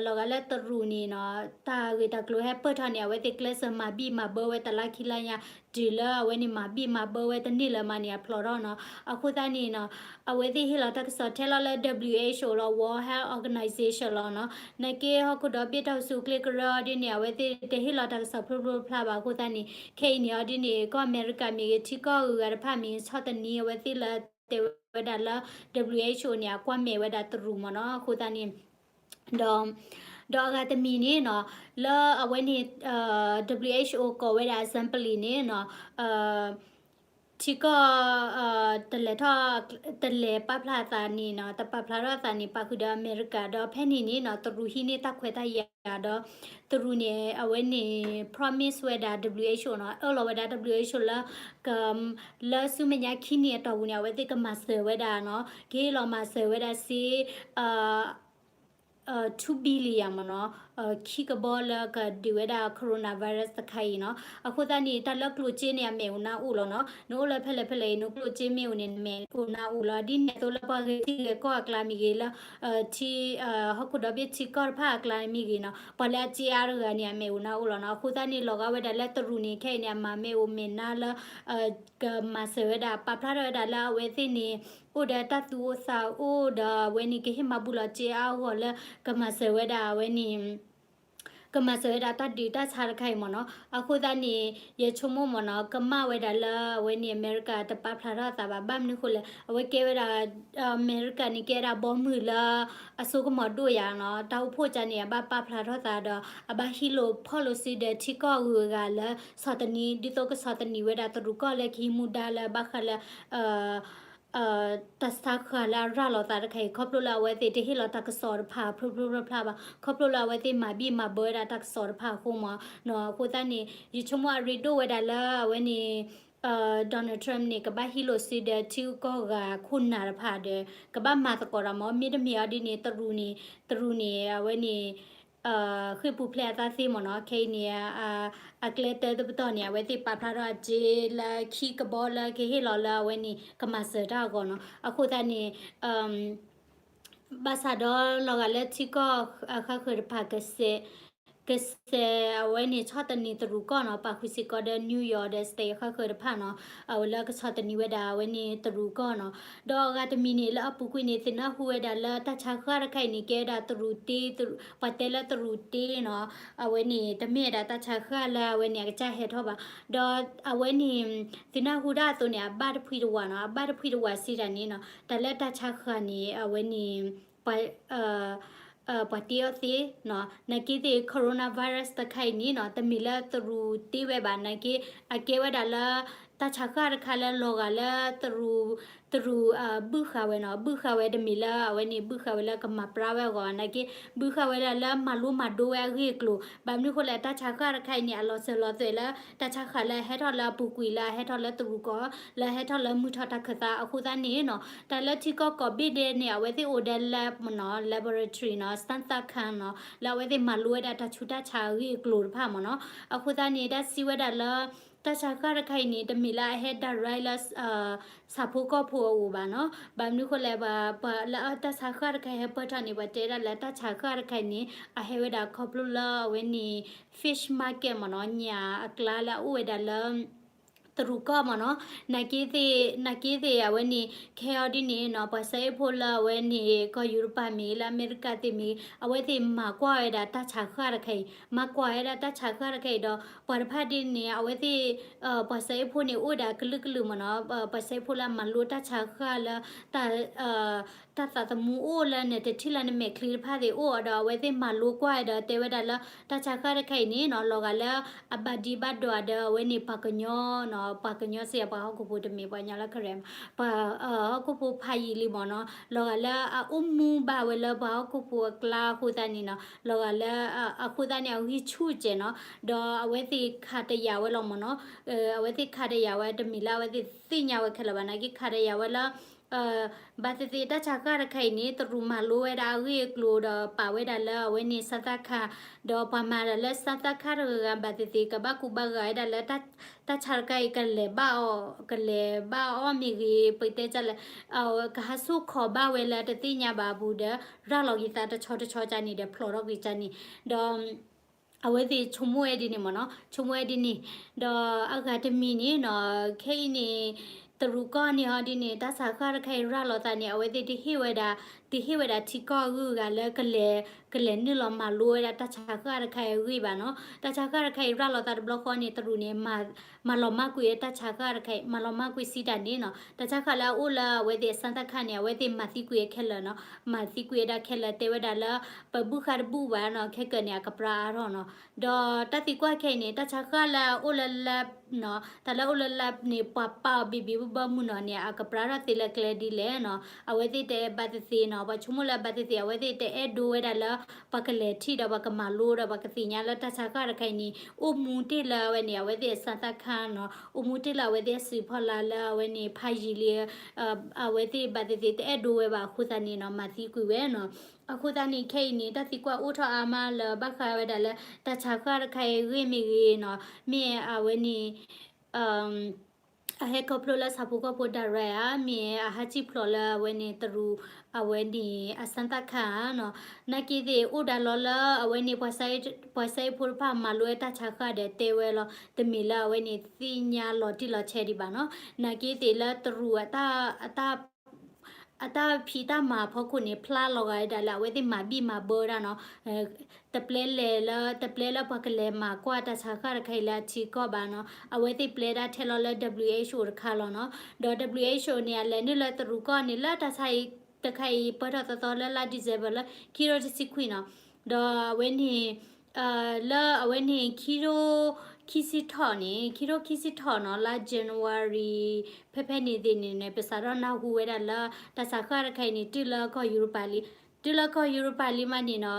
လီၤဂာ်လၢတရူးန့ၣ်နီၤ တၢ်ဂ့ၢ်တၢ်ကျိၤဟဲပၢၢ်ထီၣ်န့ၣ် အဝဲသ့ၣ်ကျဲးစၢးမၤဘံၣ်မၤဘၢဝဲတလါခံလါညါ တုၤလၢအဝဲန့ၣ်မၤဘံၣ်မၤဘၢဝဲတန့ၢ်လၢၤမးန့ၣ် အဖျိးထီၣ်နီၤ အဃိသတးန့ၣ်နီၤ အဝဲသ့ၣ်ဟ့ၣ်လီၤတၢ်ကစီၣ်ထဲလီၤလၢ WHO လီၤ World Health Organization လီၤနီၤ နာ်က့ဟီၣ်ခိၣ်ဒီဘ့ၣ်တၢ်အိၣ်ဆူၣ်အိၣ်ချ့ကရၢအီၤဒ်န့ၣ် အဝဲသ့ၣ်တဟ့ၣ်လီၤတၢ်ကစီၣ်ဖျိဖျိဖျါဖျါဘၣ် အဃိသတးန့ၣ် ခဲအံၤန့ၣ်အီၤဒ်န့ၣ် ကီၢ်အမဲရကၤမ့ၢ်ဂ့ၤ ထံကီၢ်ဂုၤဂၤတဖၣ်မ့ၢ်ဂ့ၤ ဆီၣ်သနံးအဝဲသ့ၣ်လၢတဲဝဲဒၣ်လၢ WHO န့ၣ် အကွၢ်မဲာ်ဝဲဒၣ်တရူးမ့ၢ်နီၤ အဃိသတးန့ၣ် ဒီး ဒီးအဂၤတမံၤန့ၣ်နီၤ လၢအဝဲန့ၣ် WHO ကိးဝဲဒၣ် assembly န့ၣ်နီၤ ထံကီၢ် တလဲၤထီၣ် တလဲၤပာ်ဖျါအသးန့ၣ်နီၤ တပာ်ဖျါထီၣ်အသးန့ၣ် ပာ်ဃုာ်ဒီးအမဲရကၤ ဒီးဖဲန့ၣ်န့ၣ်နီၤ တရူးဟံးန့ၢ်တၢ်ခွဲးတၢ်ယာ်ဒီး တရူးန့ၣ် အဝဲန့ၣ် promise ဝဲဒၣ် WHO နီၤ အၢၣ်လီၤဝဲဒၣ် WHO လၢ က လၢဆူမဲာ်ညါခံနံၣ်အတီၢ်ပူၤန့ၣ် အဝဲသ့ၣ်ကမၤစၢၤဝဲဒၣ်နီၤ ကဟ့ၣ်လီၤမၤစၢၤဝဲဒၣ်စ့ two billion မ့ၢ်နီၤ ခံကဘီလၢကဒုးဝဲဒၣ် coronavirus တခါအံၤနီၤ အဃိသတးန့ၣ် တၢ်လၢကျိၣ်စ့န့ၣ် အမဲာ်အိၣ်နါအိၣ်လီၤနီၤ နအိၣ်လၢဖဲလဲၣ်ဖဲလဲၣ်အံၤ နကျိၣ်စ့မ့ၢ်အိၣ်န့ၣ် နမဲာ်အိၣ်နါအိၣ်လီၤ ဒ်န့ၣ်အသိးလၢပှၤဂဲၤထံဂဲၤကီၢ်အကျါမ့ၢ်ဂ့ၤလၢ ထံ ဟီၣ်ခိၣ်ဒီဘ့ၣ်ထံကီၢ်တဖၣ်အကျါမ့ၢ်ဂ့ၤနီၤ ပှၤလၢအစ့အါတဂၤန့ၣ် အမဲာ်အိၣ်နါအိၣ်လီၤနီၤ အဃိသတးန့ၣ် လီၤဂာ်ဝဲဒၣ်လၢတရူးန့ၣ် ခဲအံၤန့ၣ် အမၤမ့ၢ်အိၣ်မဲာ်နါလၢ ကမၤစၢၤဝဲဒၣ် ပာ်ဖျါထီၣ်ဝဲဒၣ်လၢအဝဲသ့ၣ်န့ၣ် အိၣ်ဒီးတၢ်သူၣ်အိၣ်သးအိၣ်ဒီးအဝဲန့ၣ် ကဟ့ၣ်မၤဘူၣ်လီၤစ့အါအဂီၢ်လၢ ကမၤစၢၤဝဲဒၣ်အဝဲန့ၣ် ကမၤစၢၤဝဲဒၣ်တၢ်ဒုးတၢ်ဆါတခါအံၤမ့ၢ်နီၤ အဃိသတးန့ၣ် ယဆိကမိၣ်မ့ၢ်နီၤ ကမၣ်ဝဲဒၣ်လၢအဝဲန့ၣ် အမဲရကၤတပာ်ဖျါထီၣ်အသးဘၣ် ဘၣ်မနုၤဃိလဲၣ် အဝဲကဲဝဲဒၣ် အမဲရကၤန့ၣ်ကဲဝဲဒၣ်ဘီမုၢ်လၢ အစိကမီၤဒိၣ်ယၤနီၤ တၢ်အိၣ်ဖှိၣ်ကါန့ၣ် အဘၣ်ပာ်ဖျါထီၣ်သးဒီး အဘၣ်ဟံးလိာ်ဖီၣ်လိာ်စုဒီးထံကီၢ်ဂုၤအဂၤလၢ ဆီၣ်သနံး ဒ်သိးကဆီၣ်သနံးဝဲဒၣ်တရူးကီၢ်လၢကဟံးမူဒါလၢဘၣ်ဃးလၢ တၢ်ဆါဃၢ်လၢအရၤလီၤသးတခါအံၤ ခီဖျိလၢအဝဲသ့ၣ်တဟ့ၣ်လီၤတၢ်ကစီၣ်တဖၣ်ဖျိဖျိဖျါဖျါဘၣ် ခီဖျိလၢအဝဲသ့ၣ်မၤဘံၣ်မၤဘၢဝဲဒၣ်တၢ်ကစီၣ်တဖၣ်အဃိမ့ၢ်နီၤ အဃိသတးန့ၣ် ယဆိကမိၣ်အရ့ဒိၣ်ဝဲဒၣ်လၢအဝဲန့ၣ် Donald Trump န့ၣ် ကဘၣ်ဟံးလိာ်စုဒီးထံဂုၤကီၢ်ဂၤခိၣ်နၢ်တဖၣ်ဒီး ကဘၣ်မၤသကိးတၢ်မ့ၢ် မ့တမ့ၢ်အီၤဒ်န့ၣ် တရူးန့ၣ် တရူးန့ၣ် အဝဲန့ၣ် ဃ့ၢ်ပူၤဖျဲးအသးသ့မ့ၢ်နီၤ ခဲအံၤန့ၣ် အကျဲတၢတပတီၢ်န့ၣ် အဝဲသ့ၣ်ပာ်ဖျါထီၣ်အစ့လၢခံကဘီလၢကဟ့ၣ်လီၤလၢအဝဲန့ၣ် ကမၤစၢၤတၢ်အဂီၢ်နီၤ အဃိသတးန့ၣ် ဘၣ်ဆၣ်ဒီးလီၤဂာ်လၢထံကီၢ်အဃၣ်ဃၢၤတဖၣ် ကစဲး ကစဲးအဝဲန့ၣ်ဆီၣ်သနံးတရူးကီၢ်နီၤ ပာ်ဃုာ်စ့ၢ်ကီးဒီး New York ဒီး state အဃၣ်ဃၢၤတဖၣ်နီၤ အဝဲလၢကဆီၣ်သနံးဝဲဒၣ်အဝဲန့ၣ်တရူးကီၢ်နီၤ ဒီးအဂၤတမံၤန့ၣ် လၢအပူၤကွံာ်န့ၣ် သ့ၣ်နၢ်ဟူဝဲဒၣ်လၢတၢ်ဆါဃၢ်တခါအံၤန့ၣ် ကဲဝဲဒၣ်တရူးတ့ ပှၤတဲလၢတရူးတ့နီၤ အဝဲန့ၣ် တမ့ၢ်ဝဲဒၣ်တၢ်ဆါဃၢ်လၢအဝဲန့ၣ် အကစၢ်ဟဲထီၣ်ဘၣ် ဒီးအဝဲန့ၣ် သ့ၣ်နၢ်ဟူတၢ်အသိးန့ၣ် အဘၣ်တဖှံတဝးနီၤ အဘၣ်တဖှံတဝးစံးတၢ်န့ၣ်နီၤ တၢ်လၢတၢ်ဆါဃၢ်န့ၣ် အဝဲန့ၣ် ပှၤ ပှၤတ့အီၤသ့နီၤ. နာ်က့သ့ၣ် coronavirus တခါအံၤန့ၣ်နီၤ တမ့ၢ်လၢတရူးတ့ဝဲဘၣ်. နာ်က့ အကဲဝဲဒၣ်လၢ တၢ်ဆါဃၢ်တခါလၢလီၤဂာ်လၢ တရူး တရူးဘုၣ်ဃာ်ဝဲနီၤ. ဘုၣ်ဃာ်ဝဲတမ့ၢ်လၢအဝဲန့ၣ် ဘုၣ်ဃာ်ဝဲလၢကမၤပြၢဝဲအဂီၢ်, နာ်က့ ဘုၣ်ဃာ်ဝဲဒၣ်လၢမၤလိမၤဒိဝဲအဂ့ၢ်အကျိၤ. ဘၣ်မနုၤဃိလဲၣ် တၢ်ဆါဃၢ်တခါအံၤန့ၣ် အလီၤစၢၤလီၤသွဲၣ်လၢ တၢ်ဆါဃၢ်လၢအဟဲထီၣ်လၢအပူၤကွံာ် လၢအဟဲထီၣ်လၢတရူးကီၢ် လၢအဟဲထီၣ်လၢမုၢ်ထီၣ်တၢ်ခၢၣ်သးအဃိသတးန့ၣ်နီၤ. တၢ်လၢထံကီၢ်ကိးဘ့ၣ်ဒဲးန့ၣ် အဝဲသ့ၣ်အိၣ်ဒီး lab နီၤ, laboratory နီၤ, စမ်းသပ်ခန်းနီၤ, လၢအဝဲသ့ၣ်မၤလိဝဲဒၣ်တၢ်ဆူးတၢ်ဆါအဂ့ၢ်အကျိၤတဖၣ်မ့ၢ်နီၤ. အဃိသတးန့ၣ် တၢ်စံးဝဲဒၣ်လၢ တၢ်ဆါဃၢ်တခါအံၤန့ၣ် တမ့ၢ်လၢအဟဲ direct လၢ ဆၣ်ဖိကီၢ်ဖိအအိၣ်ဘၣ်နီၤ. ဘၣ်မနုၤဃိလဲၣ် ပှၤ ပှၤလၢတၢ်ဆါဃၢ်တခါအံၤဟဲပၢၢ်ထီၣ်န့ၣ် ပှၤတဲဒၣ်လၢတၢ်ဆါဃၢ်တခါအံၤန့ၣ် အဟဲဝဲဒၣ်ခီဖျိလၢအဝဲန့ၣ် fish market မ့ၢ်နီၤ, ညၣ်အကျါလၢအအိၣ်ဝဲဒၣ်လၢ တရူးကီၢ်မ့ၢ်နီၤ. နာ်က့သ့ၣ် နာ်က့သ့ၣ်အဝဲန့ၣ် ခဲအံၤဒ်န့ၣ်နီၤ ပှၤစဲအ့ၣ်ဖိလၢအဝဲန့ၣ် ကီၢ်ယူရပၤမ့ၢ်ဂ့ၤ လၢအမဲရကၤသ့ၣ်မ့ၢ်ဂ့ၤ အဝဲသ့ၣ်မၤကွၢ်ဝဲဒၣ်တၢ်ဆါဃၢ်တခါအံၤ, မၤကွၢ်ဝဲဒၣ်တၢ်ဆါဃၢ်တခါအံၤဒီး ပှၤတဖၣ်ဒ်န့ၣ် အဝဲသ့ၣ် ပှၤစဲအ့ၣ်ဖိန့ၣ် အိၣ်ဝဲဒၣ်ကလုာ်ကလုာ်မ့ၢ်နီၤ, ပှၤစဲအ့ၣ်ဖိလၢအမၤလိတၢ်ဆါဃၢ်လၢ တၢ် တၢ်သးသမူအိၣ်လၢနတထံၣ်လၢနမဲာ်ချံတဖၣ်သ့ၣ်အိၣ်ဒီး အဝဲသ့ၣ်မၤလိကွၢ်ဒီးတဲဝဲဒၣ်လၢ တၢ်ဆါဃၢ်တခါအံၤန့ၣ်နီၤ လီၤဂာ်လၢအဘၣ်ဒံးဘၣ်ဒွးဒီးအဝဲန့ၣ် ပှၤကညီနီၤ, ပှၤကညီစ့ၢ် ပှၤဟီၣ်ခိၣ်ဖိတမ့ၢ်ပှၤကညီလၢ Karen ဘၣ် ပှၤ ဟီၣ်ခိၣ်ဖိဖးယံာ်လံမ့ၢ်နီၤ, လီၤဂာ်လၢအအိၣ်မူဘၣ်ဝဲလၢပှၤဟီၣ်ခိၣ်ဖိအကျါအဃိသတးန့ၣ်နီၤ, လီၤဂာ်လၢ အဃိသတးန့ၣ် အဂံၢ်ဆူၣ်စဲးနီၤ, ဒီးအဝဲသ့ၣ်ခးတယာ်ဝဲလီၤမ့ၢ်နီၤ, အဝဲသ့ၣ်ခးတယာ်ဝဲတမ့ၢ်လၢအဝဲသ့ၣ်သ့ၣ်ညါဝဲခဲလၢာ်ဘၣ် နာ်က့ခးတယာ်ဝဲလၢ ဘၣ်သ့ၣ်သ့ၣ်တၢ်ဆါဃၢ်တခါအံၤန့ၣ် တရူးမၤလိဝဲဒၣ်အဂ့ၢ်အကျိၤဒီးပာ်ဝဲဒၣ်လၢအဝဲန့ၣ် စမ်းသပ်ခန်း, ဒီးပှၤမၤတၢ်လၢ စမ်းသပ်ခန်း တဂၤဂၤ ဘၣ်သ့ၣ်သ့ၣ်ကဘၣ်ကူဘၣ်ဂာ်ဝဲဒၣ်လၢ တၢ်ဆါတခါအံၤကလဲၤဘၣ်အီၤ ကလဲၤဘၣ်အီၤမ့ၢ်ဂ့ၤ ပတဲဒ်လဲၣ် ကဟးဆူၣ်ခီၣ်ဘၣ်ဝဲလၢတသ့ၣ်ညါဘၣ်အပူၤဒီး ရၤလီၤက့ၤသးတဆီတဆီကန့ၣ်ဒီးဖျိးထီၣ်က့ၤကန့ၣ်, ဒီး အဝဲသ့ၣ်ဆိကမိၣ်ဝဲဒ်န့ၣ်မ့ၢ်နီၤ, ဆိကမိၣ်ဝဲဒ်န့ၣ်, ဒီးအဂၤတမံၤန့ၣ်နီၤ, ခဲအံၤန့ၣ် တရူးကီၢ်န့ၣ်ဟီဒ်န့ၣ် တၢ်ဆါဃၢ်တခါအံၤရၤလီၤသးန့ၣ် အဝဲသ့ၣ်တဟ့ၣ်ဝဲဒၣ်, တဟ့ၣ်ဝဲဒၣ်ထံကီၢ်အဂုၤအဂၤလၢကလဲၤ, ကလဲၤနုာ်လီၤမၤလိဝဲဒၣ်တၢ်ဆါဃၢ်တခါအံၤအဂ့ၢ်ဘၣ်နီၤ. တၢ်ဆါဃၢ်တခါအံၤရၤလီၤသးတဘျီဃီန့ၣ် တရူးန့ၣ် မၤလီၤမၢ်ကွံာ်တၢ်ဆါဃၢ်တခါအံၤ, မၤလီၤမၢ်ကွံာ်စံးတၢ်န့ၣ်နီၤ. တၢ်ဆါဃၢ်လၢအအိၣ်လၢအဝဲသ့ၣ်အစမ်းသပ်ခန်းန့ၣ် အဝဲသ့ၣ်မၤသံကွံာ်အခဲလၢာ်နီၤ, မၤသံကွံာ်ဝဲဒၣ်ခဲလၢာ်တဲဝဲဒၣ်လၢ ပဘုၣ်ဃးတဘူၣ်ဘၣ်နီၤ, ခဲကၢန့ၣ် အကပြၢအါထီၣ်နီၤ. ဒီးတၢ်သံကွၢ်ခဲအံၤန့ၣ် တၢ်ဆါဃၢ်လၢအအိၣ်လၢ lab နီၤ, တၢ်လၢအအိၣ်လၢ lab န့ၣ် ပှၤပာ်အီၤဘံၣ်ဘံၣ်ဘၢဘၢမုၢ်နီၤန့ၣ် အကပြၢထီၣ်သ့လၢကျဲဒ်လဲၣ်နီၤ. အဝဲသ့ၣ်တဘၣ်သ့ၣ်သ့ၣ်နီၤ, ပှၤဆိကမိၣ်လၢဘၣ်သ့ၣ်သ့ၣ် အဝဲသ့ၣ်တအဲၣ်ဒိးဝဲဒၣ်လၢ ပှၤကလဲၤထံၣ်ဒီးပှၤကမၤလိဒီးပှၤကသ့ၣ်ညါလၢတၢ်ဆါဃၢ်တခါအံၤန့ၣ် အိၣ်မူတ့ၢ်လၢအဝဲန့ၣ် အဝဲသ့ၣ်အစမ်းသပ်ခန်းနီၤ, အိၣ်မူတ့ၢ်လၢအဝဲသ့ၣ်အစုဖီလာ်လၢအဝဲန့ၣ် ဖးယံာ်လံ အဝဲသ့ၣ်ဘၣ်သ့ၣ်သ့ၣ်တအဲၣ်ဒိးဝဲဘၣ်အဃိသတးန့ၣ်နီၤ မၤသံကွံာ်ဝဲနီၤ. အဃိသတးန့ၣ် ခဲအံၤန့ၣ် တၢ်သံကွၢ်အိၣ်ထီၣ်အါမးလၢဘၣ်ဃးဝဲဒၣ်လၢ တၢ်ဆါဃၢ်တခါအံၤဂ့ၢ်မ့ၢ်ဂ့ၤနီၤ, မ့ၢ်အဝဲန့ၣ် အဟဲခီဖျိလၢဆၣ်ဖိကီၢ်ဖိ direct ဧါ, မ့ၢ်အဟးစံၣ်ဖျိးလၢအဝဲန့ၣ်တရူး အဝဲန့ၣ်အစမ်းသပ်ခန်းဧါနီၤ. နာ်က့သ့ၣ်အိၣ်ဒၣ်လီၤလၢအဝဲန့ၣ် ပှၤစဲအ့ၣ်ဖိတဖၣ်မၤလိဝဲတၢ်ဆါဃၢ်ဒီးတဲဝဲလီၤ, တမ့ၢ်လၢအဝဲန့ၣ်သ့ၣ်ညါလီၤတံၢ်လီၤဆဲးဒံးဘၣ်နီၤ. နာ်က့သ့ၣ်လၢတရူးအတၢ် အတၢ်ဖံးတၢ်မၤအဖီခိၣ်န့ၣ် ဖျါလီၤဂာ်ဝဲဒၣ်လၢအဝဲသ့ၣ်မၤဘံၣ်မၤဘၢတၢ်နီၤ, တပျဲလဲၤလၢ တပျဲလၢပှၤကလဲၤမၤကွၢ်တၢ်ဆါဃၢ်တခါအံၤလၢအထံကီၢ်ဘၣ်နီၤ, အဝဲသ့ၣ်ပျဲဒၣ်ထဲလီၤလၢ WHO တခါလီၤနီၤ. ဒီး WHO န့ၣ် အလဲၤနုာ်လၢတရူးကီၢ်န့ၣ် လၢတၢ်ဆါအံၤတခါအံၤ ပၢၢ်ထီၣ်သီသီလၢလါ December လၢခံကထိတဆံခွံနီၤ. ဒီးအဝဲန့ၣ် လၢအဝဲန့ၣ် ခံကထိ ခံဆံထီၣ်န့ၣ် ခံကထိခံဆံထီၣ်နီၤ လါ January ဖဲဖဲန့ၣ်သ့ၣ်န့ၣ်န့ၣ် ပစးထီၣ်နၢ်ဟူဝဲဒၣ်လၢ တၢ်ဆါဃၢ်တခါအံၤန့ၣ် တုၤလၢကီၢ်ယူရပၤလံ, တုၤလၢကီၢ်ယူရပၤလံမးန့ၣ်နီၤ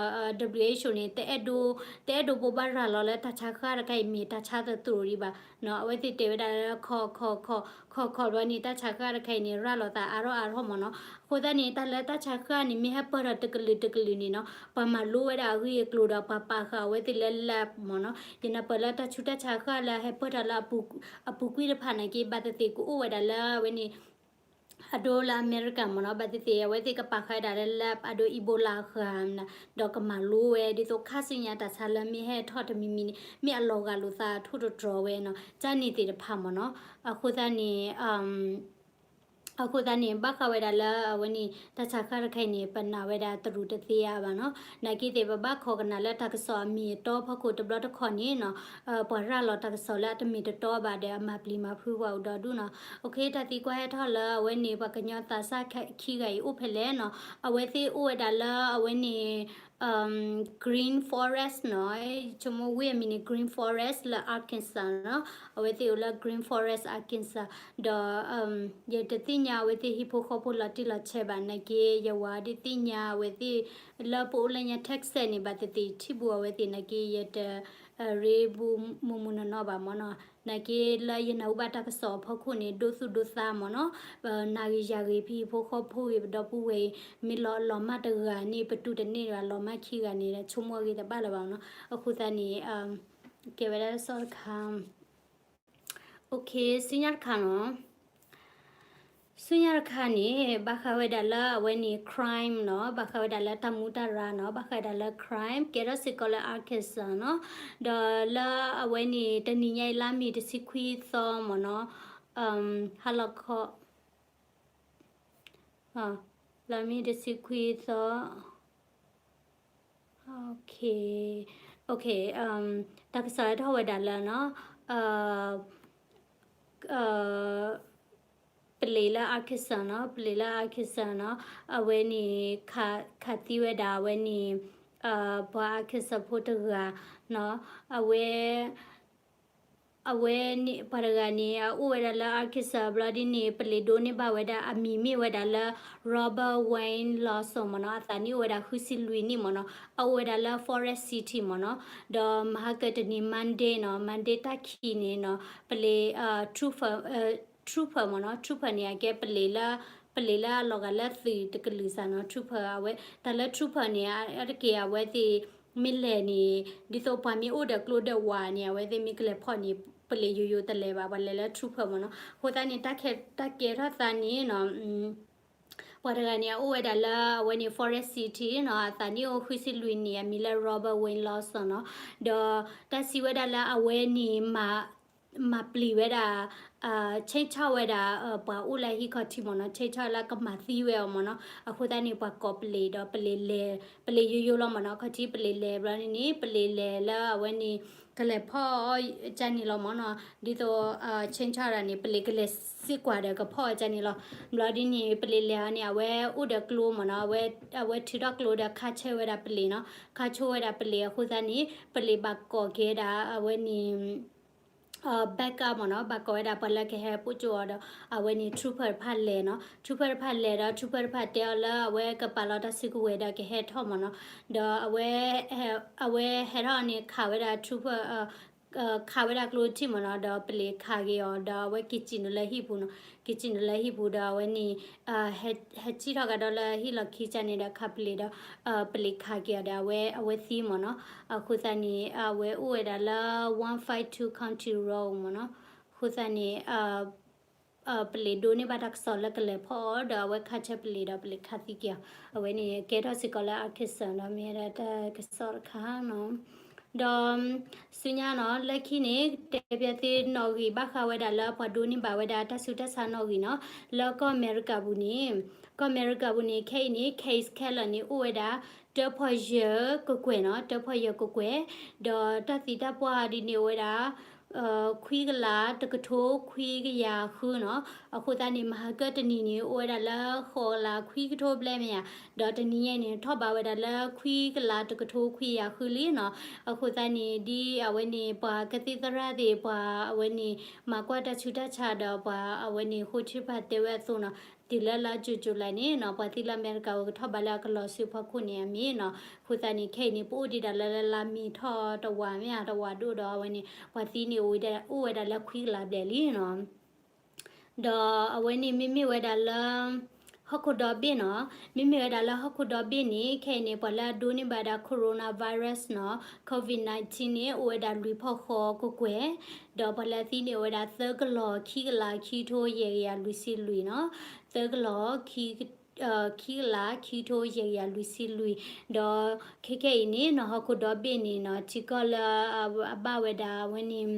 WHO န့ၣ် တအဲၣ်ဒိး တအဲၣ်ဒိးဘိးဘၣ်ရၤလီၤလၢတၢ်ဆါဃၢ်တခါအံၤမ့ၢ်တၢ်ဆါသတြိာ်ဒံးဘၣ်နီၤ. အဝဲသ့ၣ်တဲဝဲဒၣ်လၢ ခီၣ်ခီၣ်ခီၣ် ခီၣ်ခီၣ်ဘျီန့ၣ် တၢ်ဆါဃၢ်တခါအံၤန့ၣ် ရၤလီၤသးအါထီၣ်အါထီၣ်မ့ၢ်နီၤ. အဃိသတးန့ၣ် တၢ်လၢတၢ်ဆါဃၢ်န့ၣ် မ့ၢ်ဟဲပၢၢ်ထီၣ်တကလုာ်တကလုာ်န့ၣ်နီၤ ပှၤမၤလိဝဲဒၣ်အဂ့ၢ်အကျိၤဒီးပှၤပာ်ဃာ်အဝဲသ့ၣ်လၢ lab မ့ၢ်နီၤ. ယနၢ်ပၢၢ်လၢတၢ်ဆူးတၢ်ဆါဃၢ်လၢဟဲပၢၢ်ထီၣ်လၢ အပူၤကွံာ်တဖၣ်နာ်က့ ဘၣ်သ့ၣ်သ့ၣ်ကအိၣ်ဝဲဒၣ်လၢအဝဲန့ၣ် အဒိလၢအမဲရကၤမ့ၢ်နီၤ, ဘၣ်သ့ၣ်သ့ၣ် အဝဲသ့ၣ်ကပာ်ဃာ်ဝဲဒၣ်လၢ lab အဒိ Ebola အဃၢၤမ့ၢ်နီၤ, ဒီးကမၤလိဝဲ ဒ်သိးခါဆူညါတၢ်ဆါလၢမ့ၢ်ဟဲထီၣ်တမံၤမံၤန့ၣ် မ့ၢ်အလီၤဂာ်လိာ်သးထိၣ်သတြီၤဝဲနီၤ, ကန့ၣ်သ့ၣ်တဖၣ်မ့ၢ်နီၤ. အဃိသတးန့ၣ် အဃိသတးန့ၣ် ဘၣ်ဃးဝဲဒၣ်လၢအဝဲန့ၣ် တၢ်ဆါဃၢ်တခါအံၤန့ၣ် ပနာ်ဝဲဒၣ်တရူးတသ့ဧါဘၣ်နီၤ. နာ်က့သ့ၣ် ပဘၣ်ခိးကနၣ်လၢတၢ်ကစီၣ်အမံၤအတီဖီခိၣ်တဘျီတခီၣ်န့ၣ်နီၤ, ပှၤရၤလီၤတၢ်ကစီၣ်လၢအတမ့ၢ်တတီဘၣ်ဒီး အမၤပျံၤမၤဖုးပှၤအိၣ်ဒီဒူၣ်နီၤ. အဃိတၢ်သံကွၢ်ဟဲထီၣ်လၢအဝဲန့ၣ် ပှၤကညီသးစၢ်ခံဂၤအံၤအိၣ်ဖဲလဲၣ်နီၤ. အဝဲသ့ၣ်အိၣ်ဝဲဒၣ်လၢအဝဲန့ၣ် Green Forest နီၤ, ဆိကမိၣ်ဝ့ၢ်အမံၤန့ၣ် Green Forest လၢ Arkansas နီၤ, အဝဲသ့ၣ်အိၣ်လၢ Green Forest Arkansas ဒီး ယတသ့ၣ်ညါအဝဲသ့ၣ်ဟံၣ်ဖိဃီဖိလီၤတံၢ်လီၤဆဲးဘၣ်နာ်က့ ယဝၤဒ်သ့ၣ်ညါအဝဲသ့ၣ်လၢပအိၣ်လၢညါ Texas န့ၣ် ဘၣ်သ့ၣ်သ့ၣ်ထံၣ်ဘူးအဝဲသ့ၣ်နာ်က့ ယတရ့ဘူးမုာ်မုာ်နီၢ်နီၢ်ဘၣ်မ့ၢ်နီၤ, နာ်က့လၢယနၢ်ဟူဘၣ်တၢ်ကစီၣ်အဖီခိၣ်န့ၣ် ဒိသူၣ်ဒိသးမ့ၢ်နီၤ, နၤဂ့ၤယၤဂ့ၤ ပဟံၣ်ဖိဃီဖိဂ့ၤ ပဒီပုၢ်ဝဲၢ်ဂ့ၤ မ့ၢ်လီၤလီၤမၢ်တဂၤန့ၣ် ပတူၢ်တန့ၢ်ဘၣ် လီၤမၢ်ခံဂၤန့ၣ် ဆိကမိၣ်အဂ့ၤတဘၣ်လၢၤဘၣ်မ့ၢ်နီၤ, အဃိသတးန့ၣ် ကဲဝဲဒၣ်တၢ်ကစီၣ်တခါ ဆူညါတခါနီၤ, ဆူညါတခါန့ၣ် ဘၣ်ဃးဝဲဒၣ်လၢအဝဲန့ၣ် crime နီၤ, ဘၣ်ဃးဝဲဒၣ်လၢတၢ်မူတၢ်ရၢ်နီၤ, ဘၣ်ဃးဝဲဒၣ်လၢ crime ကဲထီၣ်စ့ၢ်ကီးလၢ Arkansas နီၤ, ဒီးလၢအဝဲန့ၣ် တနံၤညါအံၤ လါမ့ၤတဆံခွံသီမ့ၢ်နီၤ, ဟါလီၤခီ လါမ့ၤတဆံခွံသီ တၢ်ကစီၣ်ဟဲထီၣ်ဝဲဒၣ်လၢနီၤ, ပလံၤလၢ Arkansas နီၤ, ပလံၤလၢ Arkansas နီၤ, အဝဲန့ၣ် ခးသံဝဲဒၣ်အဝဲန့ၣ် ပှၤ Arkansas ဖိတဂၤနီၤ, အဝဲ အဝဲန့ၣ် ပှၤတဂၤန့ၣ် အအိၣ်ဝဲဒၣ်လၢ Arkansas ဘျီဒ်န့ၣ် ပလံၤဒိးန့ၢ်ဘၣ်ဝဲဒၣ် အမံၤမ့ၢ်ဝဲဒၣ်လၢ Robert Wayne Lawson မ့ၢ်နီၤ, အသးနံၣ်အိၣ်ဝဲဒၣ်ဃုဆံလွံၢ်နံၣ်မ့ၢ်နီၤ, အအိၣ်ဝဲဒၣ်လၢ Forest City မ့ၢ်နီၤ, ဒီးမဟါကတနံၤ Monday နီၤ, Monday တၢ်ခံးန့ၣ်နီၤ, ပလံၤ trooper မ့ၢ်နီၤ, trooper န့ၣ် အကဲပလံၤလၢ ပလံၤလၢအလီၤဂာ်လၢသုးတကလုာ်စ့ၢ်နီၤ, trooper အဝဲ တၢ်လၢ trooper န့ၣ် အတက့ၢ်အဝဲသ့ၣ် မ့ၢ်လဲၤန့ၣ် ဒ်သိးပှၤမ့ၢ်အိၣ်ဒီးကျိဒီးဝးန့ၣ် အဝဲသ့ၣ်မ့ၢ်ကလဲၤဖီၣ်န့ၣ် ပလံၤယိယိတလဲၤဘၣ်, ပှၤလဲၤလၢ trooper မ့ၢ်နီၤ, အဃိသတးန့ၣ် တၢ်ကဲထီၣ်သးန့ၣ်နီၤ, ပှၤတဂၤန့ၣ် အအိၣ်ဝဲဒၣ်လၢအဝဲန့ၣ် Forest City နီၤ, အသးနံၣ်အိၣ်ဃုဆံလွံၢ်နံၣ် အမံၤလၢ Robert Wayne Lawson နီၤ, ဒီးတၢ်စံးဝဲဒၣ်လၢအဝဲန့ၣ် မၤပျံၤဝဲဒၣ် ဆ့ၣ်ဆီၣ်ဝဲဒၣ် ပှၤအိၣ်လၢဟံၣ်ခီၣ်ထံးမ့ၢ်နီၤ, ဆ့ၣ်ဆီၣ်လၢကမၤသံဝဲအီၤမ့ၢ်နီၤ, အဃိသတးန့ၣ် ပှၤကိးပလံၤဒီးပလံၤလဲၤ, ပလံၤယိယိလီၤမ့ၢ်နီၤ, ခီၣ်ထံးပလံၤလဲၤဘျီန့ၣ် ပလံၤလဲၤလၢအဝဲန့ၣ် ကလဲၤဖီၣ်အီၤကန့ၣ်လီၤမ့ၢ်နီၤ, ဒ်သိး ဆ့ၣ်ဆီၣ်ဒၣ်န့ၣ် ပလံၤကလဲၤစ့ၢ်ကွၢ်ဒီးကဖီၣ်အီၤကန့ၣ်လီၤ, ဘျီဒ်န့ၣ် ပလံၤလဲၤအီၤန့ၣ် အဝဲအိၣ်ဒီးကျိမ့ၢ်နီၤ, အဝဲထုးထီၣ်ကျိဒီးခါဆၢဝဲဒၣ်ပလံၤနီၤ, ခါဆၢဝဲဒၣ်ပလံၤအဃိသတးန့ၣ် ပလံၤဘၣ်ကိးက့ၤဒၣ်အဝဲန့ၣ် backup မ့ၢ်နီၤ, ဘၣ်ကိးဝဲဒၣ်ပှၤလၢကဟဲပိာ်ကၠိအီၤဒီး အဝဲန့ၣ် trooper တဖၣ်လဲၤနီၤ, trooper တဖၣ်လဲၤဒီး trooper တဖၣ်တဲအီၤလၢအဝဲကပာ်လီၤတၢ်စုကဝဲၤဒီးကဟဲထီၣ်မ့ၢ်နီၤ, ဒီးအဝဲ အဝဲဟဲထီၣ်န့ၣ် ခးဝဲဒၣ် trooper ခးဝဲဒၣ်ကျိထံၣ်မ့ၢ်နီၤ, ဒီးပလံၤခးက့ၤအီၤ ဒီးအဝဲက့ၤစံၣ်နုာ်လၢဟံၣ်ပူၤနီၤ, က့ၤစံၣ်နုာ်လၢဟံၣ်ပူၤဒီးအဝဲန့ၣ် ဟဲစံၣ်ထီၣ်ကဒီးလၢဟံၣ်လီၢ်ခံကန့ၣ်ဒီးခးပလံၤဒီး ပလံၤခးက့ၤအီၤဒီး အဝဲသံမ့ၢ်နီၤ, အဃိသတးန့ၣ် အဝဲအိၣ်ဝဲဒၣ်လၢ one five two County Road မ့ၢ်နီၤ, အဃိသတးန့ၣ် ပလံၤဒိးန့ၢ်ဘၣ်တၢ်ကစီၣ်လၢကလဲၤဖီၣ်အီၤဒီး အဝဲခါဆၢပလံၤဒီးပလံၤခးသံက့ၤအီၤ, အဝဲန့ၣ်ကဲထီၣ်စ့ၢ်ကီးလၢ Arkansas ဒီးမ့ၢ်ဝဲဒၣ်တၢ်ကစီၣ်တခါနီၤ, ဒီးဆူညါနီၤ လၢခံန့ၣ် တဲဘၣ်သုနီၣ်ဂံၢ်ဘၣ်ဃးဝဲဒၣ်လၢပှၤဒိးန့ၢ်ဘၣ်ဝဲဒၣ်တၢ်ဆူးတၢ်ဆါနီၣ်ဂံၢ်နီၤ, လၢကီၢ်အမဲရကၤပူၤန့ၣ်, ကီၢ်အမဲရကၤပူၤန့ၣ် ခဲအံၤန့ၣ် case ခဲလၢာ်န့ၣ် အိၣ်ဝဲဒၣ် တၢဖီၣ်ယဲၢ်ကကွဲၢ်နီၤ, တၢဖီၣ်ယဲၢ်ကကွဲၢ်, ဒီးတၢ်သံတၢ်ပှၢ်ဒ်န့ၣ်အိၣ်ဝဲဒၣ် ခွံကလးတကထိခွံကယၤဃုနီၤ, အဃိသတးန့ၣ် မဟါကတနံၤန့ၣ် အိၣ်ဝဲဒၣ်လၢဃိးကလးခွံကထိဘျဲၣ်မ့ၢ်ဧါ, ဒီးတနံၤညါန့ၣ် ထီၣ်ဘးဝဲဒၣ်လၢခွံကလးတကထိခွံကယၤဃုလံနီၤ, အဃိသတးန့ၣ် ဒ်အဝဲန့ၣ် ပှၤကသံၣ်သရၣ်သ့ၣ် ပှၤအဝဲန့ၣ် မၤကွၢ်တၢ်ဆူးတၢ်ဆါဒီးပှၤအဝဲန့ၣ် ဃိထံတဖၣ်တဲဝဲအသိးနီၤ, တုၤလၢလါ June July န့ၣ်နီၤ, ပှၤသံလၢအမဲရကၤဝဲကထီၣ်ဘးလၢအကလီၤဆူအဖီခိၣ်န့ၣ်အမ့ၢ်နီၤ, အဃိသတးန့ၣ် ခဲအံၤန့ၣ် ပအိၣ်ဒံးဒၣ်လၢလၢလါမ့ၤထီၣ်တဝာ်မ့ၢ်ဧါ တဝာ်ဒိၣ်ဒီးအဝဲန့ၣ် ပှၤသံန့ၣ် အိၣ်ဝဲဒၣ်လၢခွံကလးဘျဲၣ်လံနီၤ, ဒီးအဝဲန့ၣ်မ့မ့ၢ်ဝဲဒၣ်လၢ ဟီၣ်ခိၣ်ဒီဘ့ၣ်နီၤ, မ့မ့ၢ်ဝဲဒၣ်လၢဟီၣ်ခိၣ်ဒီဘ့ၣ်န့ၣ် ခဲအံၤန့ၣ် ပှၤလၢအဒိးန့ၢ်ဘၣ်ဒၣ် coronavirus နီၤ, covid nineteen န့ၣ် အိၣ်ဝဲဒၣ်လွံၢ်ဖီၣ်ဃီကကွဲၢ်, ဒီးပှၤလၢအသံန့ၣ်အိၣ်ဝဲဒၣ်သၢကလီၤခံကလးခံကထိယဲၢ်ကယၤလွံၢ်ဆံလွံၢ်နီၤ, သၢကလီၤ ခံကလးခံကထိယဲၢ်ကယၤလွံၢ်ဆံလွံၢ်, ဒီးခဲခဲအံၤန့ၣ်နီၤ ဟီၣ်ခိၣ်ဒီဘ့ၣ်န့ၣ်နီၤ ထံကီၢ်လၢအဘၣ်ဝဲဒၣ်အဝဲန့ၣ်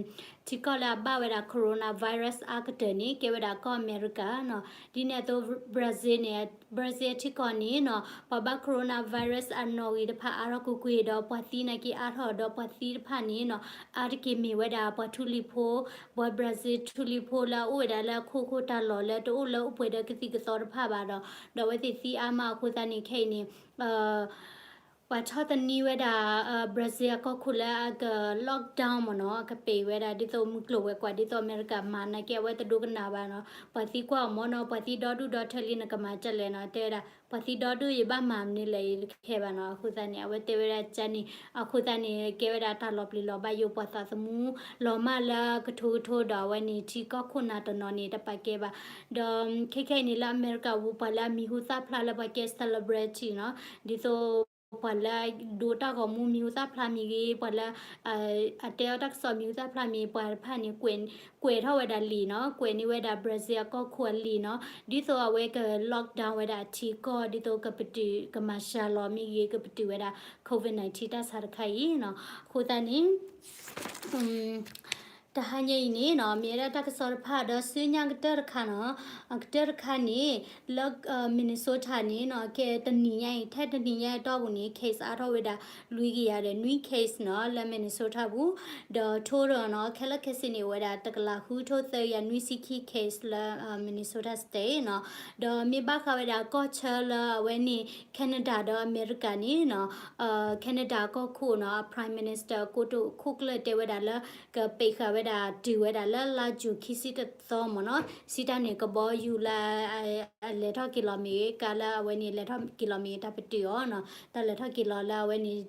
ထံကီၢ်လၢအဘၣ်ဝဲဒၣ် coronavirus အါကတၢၢ်န့ၣ် ကဲဝဲဒၣ်ကီၢ်အမဲရကၤနီၤ, ဒ်န့ၣ်အသိး Brazil န့ၣ် Brazil ထံကီၢ်န့ၣ်နီၤ ပှၤဘၣ် coronavirus အနီၣ်ဂံၢ်တဖၣ်အါထီၣ်ကွ့ၢ်ကွ့ၢ်ဒီး ပှၤသံနာ်က့အါထီၣ်ဒီးပှၤသံတဖၣ်န့ၣ်နီၤ အါတက့ၢ်မ့ၢ်ဝဲဒၣ်ပှၤထူလံၤဖိ, ပှၤ Brazil ထူလံၤဖိလၢအအိၣ်ဝဲဒၣ်လၢခိခိၣ်တၢ်လီၢ်လၢတအိၣ်လၢအိၣ်ပှဲၤဒီးကသံၣ်ကသီတဖၣ်ဘၣ်ဒီး ဒီးအဝဲသ့ၣ်သံအါမးအဃိသတးန့ၣ် ခဲအံၤန့ၣ် ပှၤထီၣ်သနံးဝဲဒၣ် Brazil အကီၢ်ခိၣ်လၢအက lockdown မ့ၢ်နီၤ, အကပ့ၤဝဲဒၣ် ဒ်သိးမုၢ်ကျိၤဝဲၤကွာ် ဒ်သိးအမဲရကၤမၤနာ်က့ အဝဲတဒိကနၣ်ဘၣ်နီၤ, ပှၤသံကွၢ်အီၤမ့ၢ်နီၤ, ပှၤသံဒီဒူၣ်ဒီထၢလံ နကမၤဒ်လဲၣ်နီၤ, တဲဝဲဒၣ် ပှၤသံဒီဒူၣ် ယဘၣ်မၤမနုၤလဲၣ် ယတခဲဘၣ်နီၤ, အဃိသတးန့ၣ် အဝဲတဲဝဲဒၣ်ကန့ၣ် အဃိသတးန့ၣ် ကဲဝဲဒၣ်တၢ်လီၤပျံၤလီၤဘၣ်ယိၣ် ပှၤသးသမူ လီၤမၢ်လၢကထိကထိဒီး အဝဲန့ၣ်ထံကီၢ်ခိၣ်နၢ်တနီၤန့ၣ် တပာ်ကဲဘၣ်, ဒီးခဲခဲအံၤန့ၣ်လၢအမဲရကၤပူၤ ပှၤလၢအမံၤဟူသၣ်ဖျါလၢပှၤကဲ celebrity နီၤ, ဒ်သိး ပှၤလၢဒိးတၢ်ဂီၤမူမံၤဟူသၣ်ဖျါမ့ၢ်ဂ့ၤ, ပှၤလၢ အတဲအီၤတၢ်ကစီၣ်မံၤဟူသၣ်ဖျါမ့ၢ် ပှၤတဖၣ်န့ၣ် ကွဲးထီၣ်ဝဲဒၣ်လံာ်နီၤ, ကွဲးန့ၢ်ဝဲဒၣ် Brazil အကီၢ်ခိၣ်အလံာ်နီၤ, ဒ်သိးအဝဲက lockdown ဝဲဒၣ်အထံကီၢ် ဒ်သိးကပတုာ် ကမၤစှၤလီၤမ့ၢ်ဂ့ၤ ကပတုာ်ဝဲဒၣ် COVID nineteen တၢ်ဆါတခါအံၤနီၤ, အဃိသတးန့ၣ် တဟါညါအံၤန့ၣ်နီၤ မ့ၢ်ဝဲဒၣ်တၢ်ကစီၣ်တဖၣ်ဒီးဆူညါကတၢၢ်တခါနီၤ, အကတၢၢ်တခါန့ၣ် လၢ Minnesota န့ၣ်နီၤ ကဲတနံၤညါအံၤ ထဲတနံၤညါအတီၢ်ပူၤန့ၣ် case အါထီၣ်ဝဲဒၣ် လွံၢ်ကယၤဒီးနွံ case နီၤ လၢ Minnesota ပူၤ, ဒီး total နီၤ ခဲလၢာ်ခဲဆ့န့ၣ် အိၣ်ဝဲဒၣ်တကလးဃုထိသၢကယၤနွံဆံခံ case လၢ Minnesota State နီၤ, ဒီးမ့ၢ်ဘၣ်ဃးဝဲဒၣ်ကီၢ်ဆၢလၢအဝဲန့ၣ် Canada ဒီးအမဲရကၤန့ၣ်နီၤ Canada အကီၢ်ခိၣ်နီၤ အ Prime Minister ကိတိာ်ခိၣ်ကျၢၢ်တဲဝဲဒၣ်လၢ ကပ့းဃာ်ဝဲဒၣ်တုၤဝဲဒၣ်လၢလါယူၤခံဆံတသီမ့ၢ်နီၤ, စံးတၢ်န့ၣ် ကဘီယူၤလၢ အလဲၤထီၣ်က့ၤလီၤမ့ၢ်ဂ့ၤ ကါလၢအဝဲန့ၣ်လဲၤထီၣ်က့ၤလီၤမ့ၢ်ဂ့ၤ တၢ်ပတုာ်အီၤနီၤ, တၢ်လဲၤထီၣ်က့ၤလီၤလၢအဝဲန့ၣ်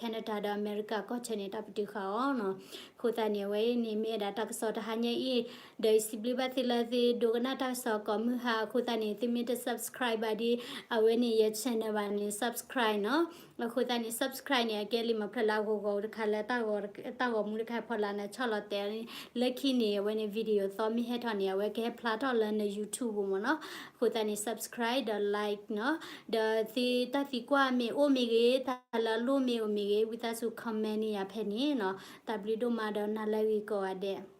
Canada ဒီးအမဲရကၤကီၢ်ဆၢန့ၣ် တၢ်ပတုာ်ဃာ်အီၤနီၤ, အဃိသတးန့ၣ် အဝဲန့ၣ်မ့ၢ်ဝဲဒၣ်တၢ်ကစီၣ်တဟါညါအံၤ, ဒီးယစံးဘျုးဘၣ်သုလၢသုဒိကနၣ်တၢ်ကစီၣ်ကိးမုၢ်ဟါ, အဃိသတးန့ၣ် သုမ့ၢ်တ subscribe ဘၣ်ဒ် အဝဲန့ၣ်ယ channel ဘၣ်န့ၣ် subscribe နီၤ, အဃိသတးန့ၣ် subscribe န့ၣ် အကဲလံာ်မၤဖျါလၢအဂီၤဂီၤတခါလၢတၢ်ဂီၤမူတခါဖီလာ်န့ၣ် ဆီၣ်လီၤတဲာ်န့ၣ်, လၢခံန့ၣ် အဝဲန့ၣ် video သီမ့ၢ်ဟဲထီၣ်န့ၣ် အဝဲကဟဲဖျါထီၣ်လၢန YouTube ပူၤမ့ၢ်နီၤ, အဃိသတးန့ၣ် subscribe ဒီး like နီၤ, ဒီးသုတၢ်သံကွၢ်မ့ၢ်အိၣ်မ့ၢ်ဂ့ၤ တၢ်လၢအလိၣ်မ့ၢ်အိၣ်မ့ၢ်ဂ့ၤ ဝံသးစူၤ comment န့ၢ်ယၤဖဲန့ၣ်နီၤ, တၢ်ဘျုးဒိၣ်မးဒီးနၤလၢအဂ့ၤကိးဂၤဒဲး.